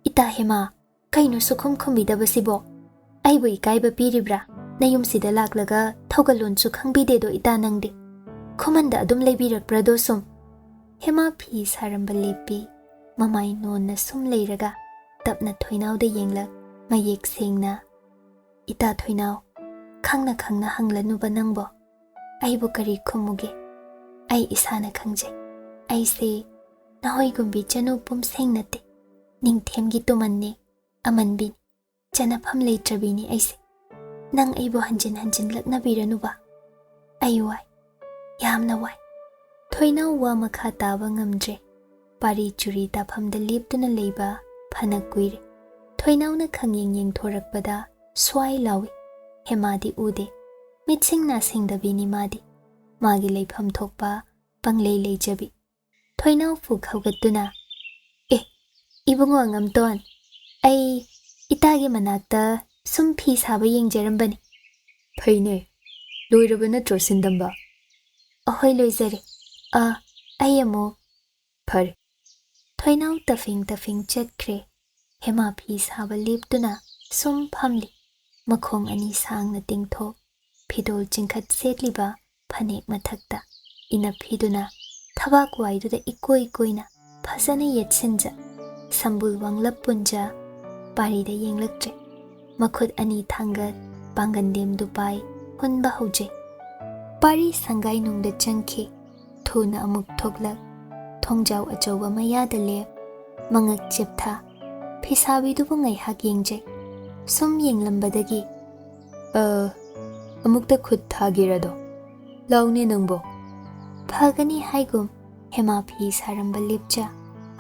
ꯏꯇꯥ ꯍꯦꯃꯥ, ꯀꯩꯅꯣ ꯁꯨꯈꯨꯝ ꯈꯨꯝꯕꯤꯗꯕꯁꯤꯕꯣ? ꯑꯩꯕꯨ ꯏꯀꯥꯏꯕ ꯄꯤꯔꯤꯕ꯭ꯔꯥ? ꯅꯌꯨꯝꯁꯤꯗ ꯂꯥꯛꯂꯒ ꯊꯧꯒꯜꯂꯣꯟꯁꯨ ꯈꯪꯕꯤꯗꯦꯗꯣ ꯏꯇꯥ ꯅꯪꯗꯤ꯫ ꯈꯨꯃꯟꯗ ꯑꯗꯨꯝ ꯂꯩꯕꯤꯔꯛꯄ꯭ꯔꯥꯗꯣ ꯁꯨꯝ? ꯍꯦꯃꯥ ꯐꯤ ꯁꯥꯔꯝꯕ ꯂꯦꯞꯄꯤ꯫ ꯃꯃꯥꯏ ꯅꯣꯟꯅ ꯁꯨꯝ ꯂꯩꯔꯒ ꯇꯞꯅ ꯊꯣꯏꯅꯥꯎꯗ ꯌꯦꯡꯂꯛ, ꯃꯌꯦꯛ ꯁꯦꯡꯅ, "ꯏꯇꯥ ꯊꯣꯏꯅꯥꯎ, ꯈꯪꯅ ꯈꯪꯅ ꯍꯪꯂꯅꯨꯕ ꯅꯪꯕꯣ꯫ ꯑꯩꯕꯨ ꯀꯔꯤ ꯈꯨꯝꯃꯨꯒꯦ? ꯑꯩ ꯏꯁꯥꯅ ꯈꯪꯖꯩ꯫ ꯑꯩꯁꯦ ꯅꯍꯣꯏꯒꯨꯝꯕꯤ ꯆꯅꯨ ꯄꯨꯝꯁꯦꯡ ꯅꯠꯇꯦ꯫ ꯅꯤꯡꯊꯦꯝꯒꯤ ꯇꯨꯃꯟꯅꯦ, ꯑꯃꯟꯕꯤꯅꯤ, ꯆꯅꯐꯝ ꯂꯩꯇ꯭ꯔꯕꯤꯅꯤ ꯑꯩꯁꯦ꯫ ꯅꯪ ꯑꯩꯕꯨ ꯍꯟꯖꯤꯟ ꯍꯟꯖꯤꯟ ꯂꯛꯅꯕꯤꯔꯅꯨꯕ꯫ ꯑꯩ ꯋꯥꯏ, ꯌꯥꯝꯅ ꯋꯥꯏ꯫ ꯊꯣꯏꯅꯥꯎ ꯋꯥ ꯃꯈꯥ ꯇꯥꯕ ꯉꯝꯗ꯭ꯔꯦ꯫ ꯄꯥꯔꯤ ꯆꯨꯔꯤ ꯇꯥꯐꯝꯗ ꯂꯦꯞꯇꯨꯅ ꯂꯩꯕ ꯐꯅ ꯀꯨꯏꯔꯦ꯫ ꯊꯣꯏꯅꯥꯎꯅ ꯈꯪꯌꯦꯡ ꯌꯦꯡꯊꯣꯔꯛꯄꯗ ꯁ꯭ꯋꯥꯏ ꯂꯥꯎꯏ꯫ ꯍꯦꯃꯥꯗꯤ ꯎꯗꯦ꯫ ꯃꯤꯠꯁꯤꯡ ꯅꯥꯁꯤꯡꯗꯕꯤꯅꯤ ꯃꯥꯗꯤ꯫ ꯃꯥꯒꯤ ꯂꯩꯐꯝ ꯊꯣꯛꯄ ꯄꯪꯂꯩ ꯂꯩꯖꯕꯤ꯫ ꯊꯣꯏꯅꯥꯎ ꯐꯨꯛ ꯍꯧꯒꯠꯇꯨꯅ, "ꯑꯦ, ꯏꯕꯨꯡꯉꯣ ꯑꯉꯝꯇꯣꯟ, ꯑꯩ ꯏꯇꯥꯒꯤ ꯃꯅꯥꯛꯇ ꯁꯨꯝ ꯐꯤ ꯁꯥꯕ ꯌꯦꯡꯖꯔꯝꯕꯅꯤ꯫" "ꯐꯩꯅꯦ, ꯂꯣꯏꯔꯕ ꯅꯠꯇ꯭ꯔꯣ ꯁꯤꯟꯗꯝꯕ?" "ꯑꯍꯣꯏ, ꯂꯣꯏꯖꯔꯦ꯫ ꯑ, ꯑꯩ ꯑꯃꯨꯛ..." "ꯐꯔꯦ꯫" ꯊꯣꯏꯅꯥꯎ ꯇꯐꯤꯡ ꯇꯐꯤꯡ ꯆꯠꯈ꯭ꯔꯦ꯫ ꯍꯦꯃꯥ ꯐꯤ ꯁꯥꯕ ꯂꯦꯞꯇꯨꯅ ꯁꯨꯝ ꯐꯝꯂꯤ꯫ ꯃꯈꯣꯡ ꯑꯅꯤ ꯁꯥꯡꯅ ꯇꯤꯡꯊꯣꯛ, ꯐꯤꯗꯣꯜ ꯆꯤꯡꯈꯠ ꯁꯦꯠꯂꯤꯕ ꯐꯅꯦꯛ ꯃꯊꯛꯇ ꯏꯅꯞ ꯐꯤꯗꯨꯅ ꯊꯕꯥꯛ ꯋꯥꯏꯗꯨꯗ ꯏꯀꯣꯏ ꯀꯣꯏꯅ ꯐꯖꯅ ꯌꯦꯠꯁꯤꯟꯖ, ꯁꯝꯕꯨꯜ ꯋꯥꯡꯂꯞ ꯄꯨꯟꯖ, ꯄꯥꯔꯤꯗ ꯌꯦꯡꯂꯛꯇ꯭ꯔꯦ꯫ ꯃꯈꯨꯠ ꯑꯅꯤ ꯊꯥꯡꯒꯠ, ꯄꯥꯡꯒꯟꯗꯦꯝꯗꯨ ꯄꯥꯏ, ꯍꯨꯟꯕ ꯍꯧꯖꯩ꯫ ꯄꯥꯔꯤ ꯁꯪꯒꯥꯏꯅꯨꯡꯗ ꯆꯪꯈꯤ꯫ ꯊꯨꯅ ꯑꯃꯨꯛ ꯊꯣꯛꯂꯛ, ꯊꯣꯡꯖꯥꯎ ꯑꯆꯧꯕ ꯃꯌꯥꯗ ꯂꯦꯞ, ꯃꯉꯛ ꯆꯦꯞꯊ꯫ ꯐꯤꯁꯥꯕꯤꯗꯨꯕꯨ ꯉꯥꯏꯍꯥꯛ ꯌꯦꯡꯖꯩ꯫ ꯁꯨꯝ ꯌꯦꯡꯂꯝꯕꯗꯒꯤ, "ꯑ, ꯑꯃꯨꯛꯇ ꯈꯨꯠ ꯊꯥꯒꯦꯔꯗꯣ? ꯂꯥꯎꯅꯦ ꯅꯪꯕꯣ꯫" ꯐꯒꯅꯤ ꯍꯥꯏꯒꯨꯝ ꯍꯦꯃꯥ ꯐꯤ ꯁꯥꯔꯝꯕ ꯂꯦꯞꯆ,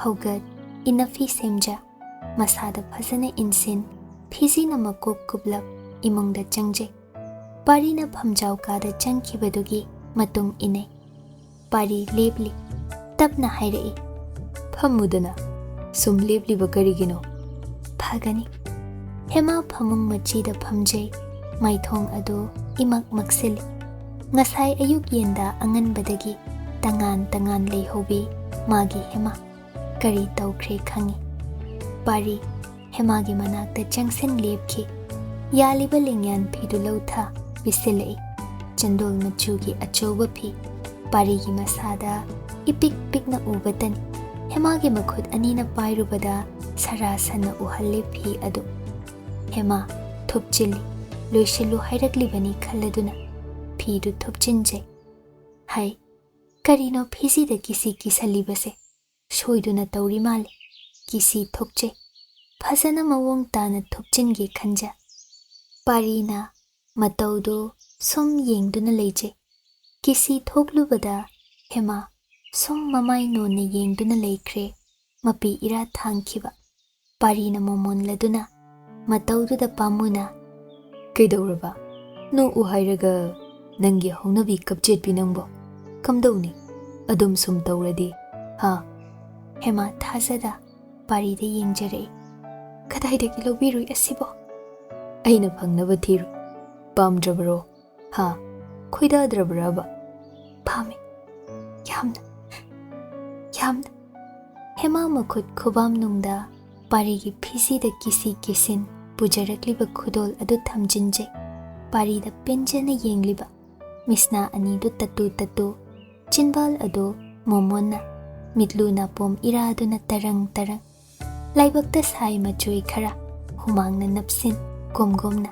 ꯍꯧꯒꯠ, ꯏꯅꯐꯤ ꯁꯦꯝꯖ, ꯃꯁꯥꯗ ꯐꯖꯅ ꯏꯟꯁꯤꯟ, ꯐꯤꯖꯤꯅ ꯃꯀꯣꯛ ꯀꯨꯞꯂꯞ ꯏꯃꯨꯡꯗ ꯆꯪꯖꯩ꯫ ꯄꯥꯔꯤꯅ ꯐꯝꯖꯥꯎ ꯀꯥꯗ ꯆꯪꯈꯤꯕꯗꯨꯒꯤ ꯃꯇꯨꯡ ꯏꯟꯅꯩ꯫ ꯄꯥꯔꯤ ꯂꯦꯞꯂꯤ꯫ ꯇꯞꯅ ꯍꯥꯏꯔꯛꯏ, "ꯐꯝꯃꯨꯗꯅ, ꯁꯨꯝ ꯂꯦꯞꯂꯤꯕ ꯀꯔꯤꯒꯤꯅꯣ?" "ꯐꯒꯅꯤ꯫" ꯍꯦꯃꯥ ꯐꯃꯨꯡ ꯃꯆꯤꯗ ꯐꯝꯖꯩ꯫ ꯃꯥꯏꯊꯣꯡ ꯑꯗꯨ ꯏꯃꯛ ꯃꯛꯁꯤꯜꯂꯤ꯫ ꯉꯁꯥꯏ ꯑꯌꯨꯛ ꯌꯦꯟꯗꯥ ꯑꯉꯟꯕꯗꯒꯤ ꯇꯉꯥꯟ ꯇꯉꯥꯟ ꯂꯩꯍꯧꯕꯤ ꯃꯥꯒꯤ ꯍꯦꯃꯥ꯫ ꯀꯔꯤ ꯇꯧꯈ꯭ꯔꯦ ꯈꯪꯏ꯫ ꯄꯥꯔꯤ ꯍꯦꯃꯥꯒꯤ ꯃꯅꯥꯛꯇ ꯆꯪꯁꯤꯟ ꯂꯦꯞꯈꯤ꯫ ꯌꯥꯜꯂꯤꯕ ꯂꯦꯡꯌꯥꯟ ꯐꯤꯗꯨ ꯂꯧꯊ ꯄꯤꯁꯤꯜꯂꯛꯏ꯫ ꯆꯟꯗꯣꯜ ꯃꯆꯨꯒꯤ ꯑꯆꯧꯕ ꯐꯤ, ꯄꯥꯔꯤꯒꯤ ꯃꯁꯥꯗ ꯏꯄꯤꯛ ꯄꯤꯛꯅ ꯎꯕꯇꯅꯤ꯫ ꯍꯦꯃꯥꯒꯤ ꯃꯈꯨꯠ ꯑꯅꯤꯅ ꯄꯥꯏꯔꯨꯕꯗ ꯁꯔꯥ ꯁꯟꯅ ꯎꯍꯜꯂꯦ ꯐꯤ ꯑꯗꯨ꯫ ꯍꯦꯃꯥ ꯊꯨꯞꯆꯤꯜꯂꯤ꯫ ꯂꯣꯏꯁꯤꯜꯂꯨ ꯍꯥꯏꯔꯛꯂꯤꯕꯅꯤ ꯈꯜꯂꯗꯨꯅ ꯐꯤꯗꯨ ꯊꯨꯞꯆꯤꯟꯖꯩ꯫ ꯍꯥꯏ, ꯀꯔꯤꯅꯣ ꯐꯤꯖꯤꯗ ꯀꯤꯁꯤ ꯀꯤꯁꯜꯂꯤꯕꯁꯦ? ꯁꯣꯏꯗꯨꯅ ꯇꯧꯔꯤ ꯃꯥꯜꯂꯦ꯫ ꯀꯤꯁꯤ ꯊꯣꯛꯆꯩ꯫ ꯐꯖꯅ ꯃꯑꯣꯡ ꯇꯥꯅ ꯊꯨꯞꯆꯤꯟꯒꯦ ꯈꯟꯖ꯫ ꯄꯥꯔꯤꯅ ꯃꯇꯧꯗꯨ ꯁꯨꯝ ꯌꯦꯡꯗꯨꯅ ꯂꯩꯖꯩ꯫ ꯀꯤꯁꯤ ꯊꯣꯛꯂꯨꯕꯗ ꯍꯦꯃꯥ ꯁꯨꯝ ꯃꯃꯥꯏ ꯅꯣꯟꯅ ꯌꯦꯡꯗꯨꯅ ꯂꯩꯈ꯭ꯔꯦ꯫ ꯃꯄꯤ ꯏꯔꯥ ꯊꯥꯡꯈꯤꯕ꯫ ꯄꯥꯔꯤꯅ ꯃꯣꯃꯣꯟꯂꯗꯨꯅ ꯃꯇꯧꯗꯨꯗ ꯄꯥꯝꯃꯨꯅ, "ꯀꯩꯗꯧꯔꯕ? ꯅꯣꯛꯎ ꯍꯥꯏꯔꯒ ꯅꯪꯒꯤ ꯍꯧꯅꯕꯤ ꯀꯞꯆꯦꯠꯄꯤ ꯅꯪꯕꯣ꯫ ꯀꯝꯗꯧꯅꯤ? ꯑꯗꯨꯝ ꯁꯨꯝ ꯇꯧꯔꯗꯤ, ꯍꯥ?" ꯍꯦꯃꯥ ꯊꯥꯖꯗ ꯄꯥꯔꯤꯗ ꯌꯦꯡꯖꯔꯛꯏ꯫ "ꯀꯗꯥꯏꯗꯒꯤ ꯂꯧꯕꯤꯔꯨꯏ ꯑꯁꯤꯕꯣ?" "ꯑꯩꯅ ꯐꯪꯅꯕ ꯊꯤꯔꯨꯏ꯫ ꯄꯥꯝꯗ꯭ꯔꯕꯔꯣ? ꯍꯥ? ꯈꯣꯏꯗꯥꯗ꯭ꯔꯕꯔꯕ?" "ꯄꯥꯝꯃꯤ꯫ ꯌꯥꯝꯅ, ꯌꯥꯝꯅ꯫" ꯍꯦꯃꯥ ꯃꯈꯨꯠ ꯈꯨꯕꯥꯝꯅꯨꯡꯗ ꯄꯥꯔꯤꯒꯤ ꯐꯤꯖꯤꯗ ꯀꯤꯁꯤ ꯀꯤꯁꯤꯟ ꯄꯨꯖꯔꯛꯂꯤꯕ ꯈꯨꯗꯣꯜ ꯑꯗꯨ ꯊꯝꯖꯤꯟꯖꯩ꯫ ꯄꯥꯔꯤꯗ ꯄꯦꯟꯖꯅ ꯌꯦꯡꯂꯤꯕ ꯃꯤꯠꯁꯅꯥ ꯑꯅꯤꯗꯨ ꯇꯠꯇꯨ ꯇꯠꯇꯨ, ꯆꯤꯟꯕꯥꯜ ꯑꯗꯨ ꯃꯣꯃꯣꯟꯅ, ꯃꯤꯠꯂꯨ ꯅꯥꯄꯣꯝ ꯏꯔꯥꯗꯨꯅ ꯇꯔꯪ ꯇꯔꯪ꯫ ꯂꯥꯏꯕꯛꯇ ꯁꯥꯏ ꯃꯆꯣꯏ ꯈꯔ ꯍꯨꯃꯥꯡꯅ ꯅꯞꯁꯤꯟ ꯀꯣꯝꯒꯣꯝꯅ꯫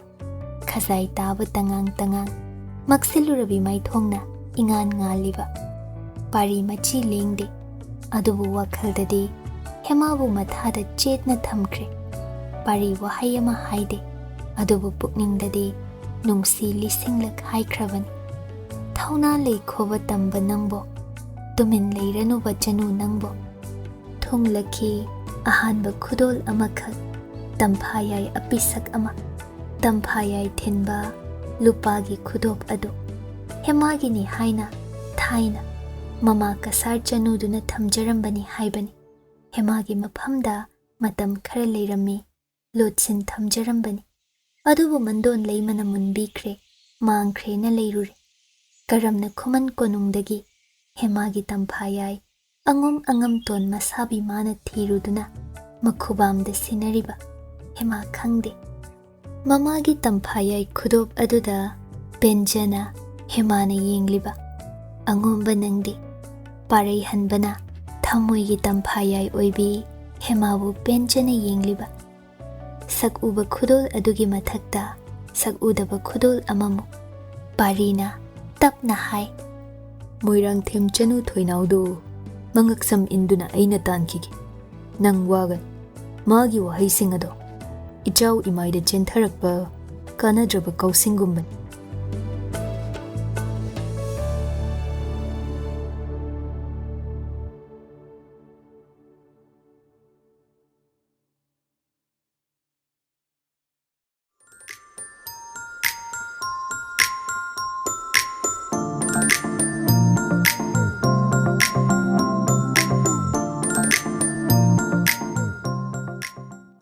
ꯈꯖꯥꯏ ꯇꯥꯕ ꯇꯉꯥꯡ ꯇꯉꯥꯡ, ꯃꯛꯁꯤꯜꯂꯨꯔꯕꯤ ꯃꯥꯏꯊꯣꯡꯅ ꯏꯉꯥꯟ ꯉꯥꯜꯂꯤꯕ꯫ ꯄꯥꯔꯤ ꯃꯆꯤ ꯂꯦꯡꯗꯦ, ꯑꯗꯨꯕꯨ ꯋꯥꯈꯜꯗꯗꯤ ꯍꯦꯃꯥꯕꯨ ꯃꯊꯥꯗ ꯆꯦꯠꯅ ꯊꯝꯈ꯭ꯔꯦ꯫ ꯄꯥꯔꯤ ꯋꯥꯍꯩ ꯑꯃ ꯍꯥꯏꯗꯦ, ꯑꯗꯨꯕꯨ ꯄꯨꯛꯅꯤꯡꯗꯗꯤ ꯅꯨꯡꯁꯤ ꯂꯤꯁꯤꯡꯂꯛ ꯍꯥꯏꯈ꯭ꯔꯕꯅꯤ꯫ "ꯊꯧꯅꯥ ꯂꯩꯈꯣꯕ ꯇꯝꯕ ꯅꯪꯕꯣ, ꯇꯨꯃꯤꯟ ꯂꯩꯔꯅꯨꯕ ꯆꯅꯨ ꯅꯪꯕꯣ꯫" ꯊꯨꯡꯂꯛꯈꯤ ꯑꯍꯥꯟꯕ ꯈꯨꯗꯣꯜ ꯑꯃꯈꯛ, ꯇꯝꯐꯥꯌꯥꯏ ꯑꯄꯤꯁꯛ ꯑꯃ, ꯇꯝꯐꯥꯌꯥꯏ ꯊꯤꯟꯕ ꯂꯨꯄꯥꯒꯤ ꯈꯨꯗꯣꯞ ꯑꯗꯨ꯫ ꯍꯦꯃꯥꯒꯤꯅꯤ ꯍꯥꯏꯅ ꯊꯥꯏꯅ ꯃꯃꯥ ꯀꯁꯥꯔ ꯆꯅꯨꯗꯨꯅ ꯊꯝꯖꯔꯝꯕꯅꯤ ꯍꯥꯏꯕꯅꯤ꯫ ꯍꯦꯃꯥꯒꯤ ꯃꯐꯝꯗ ꯃꯇꯝ ꯈꯔ ꯂꯩꯔꯝꯃꯤ, ꯂꯣꯠꯁꯤꯟ ꯊꯝꯖꯔꯝꯕꯅꯤ꯫ ꯑꯗꯨꯕꯨ ꯃꯟꯗꯣꯟ ꯂꯩꯃꯅ ꯃꯨꯟꯕꯤꯈ꯭ꯔꯦ, ꯃꯥꯡꯈ꯭ꯔꯦꯅ ꯂꯩꯔꯨꯔꯦ꯫ ꯀꯔꯝꯅ ꯈꯨꯃꯟ ꯀꯣꯅꯨꯡꯗꯒꯤ ꯍꯦꯃꯥꯒꯤ ꯇꯝꯐꯥꯌꯥꯏ ꯑꯉꯣꯝ ꯑꯉꯝꯇꯣꯟ ꯃꯁꯥꯕꯤ ꯃꯥꯅ ꯊꯤꯔꯨꯗꯨꯅ ꯃꯈꯨꯕꯥꯝꯗ ꯁꯤꯟꯅꯔꯤꯕ ꯍꯦꯃꯥ ꯈꯪꯗꯦ꯫ ꯃꯃꯥꯒꯤ ꯇꯝꯐꯥꯌꯥꯏ ꯈꯨꯗꯣꯞ ꯑꯗꯨꯗ ꯄꯦꯟꯖꯅ ꯍꯦꯃꯥꯅ ꯌꯦꯡꯂꯤꯕ ꯑꯉꯣꯝꯕ ꯅꯪꯗꯤ꯫ ꯄꯥꯔꯩꯍꯟꯕꯅ ꯊꯃꯣꯏꯒꯤ ꯇꯝꯐꯥꯌꯥꯏ ꯑꯣꯏꯕꯤ ꯍꯦꯃꯥꯕꯨ ꯄꯦꯟꯖꯅ ꯌꯦꯡꯂꯤꯕ꯫ ꯁꯛ ꯎꯕ ꯈꯨꯗꯣꯜ ꯑꯗꯨꯒꯤ ꯃꯊꯛꯇ ꯁꯛ ꯎꯗꯕ ꯈꯨꯗꯣꯜ ꯑꯃꯃꯨꯛ꯫ ꯄꯥꯔꯤꯅ ꯇꯞꯅ ꯍꯥꯏ, ꯃꯣꯏꯔꯥꯡꯊꯦꯝ ꯆꯅꯨ ꯊꯣꯏꯅꯥꯎꯗꯨ ꯃꯉꯛꯁꯝ ꯏꯟꯗꯨꯅ ꯑꯩꯅ ꯇꯥꯟꯈꯤꯒꯦ꯫ ꯅꯪ ꯋꯥꯒꯅꯨ꯫ ꯃꯥꯒꯤ ꯋꯥꯍꯩꯁꯤꯡ ꯑꯗꯣ ꯏꯆꯥꯎ ꯏꯃꯥꯏꯗ ꯆꯦꯟꯊꯔꯛꯄ ꯀꯥꯟꯅꯗ꯭ꯔꯕ ꯀꯥꯎꯁꯤꯡꯒꯨꯝꯕꯅꯤ꯫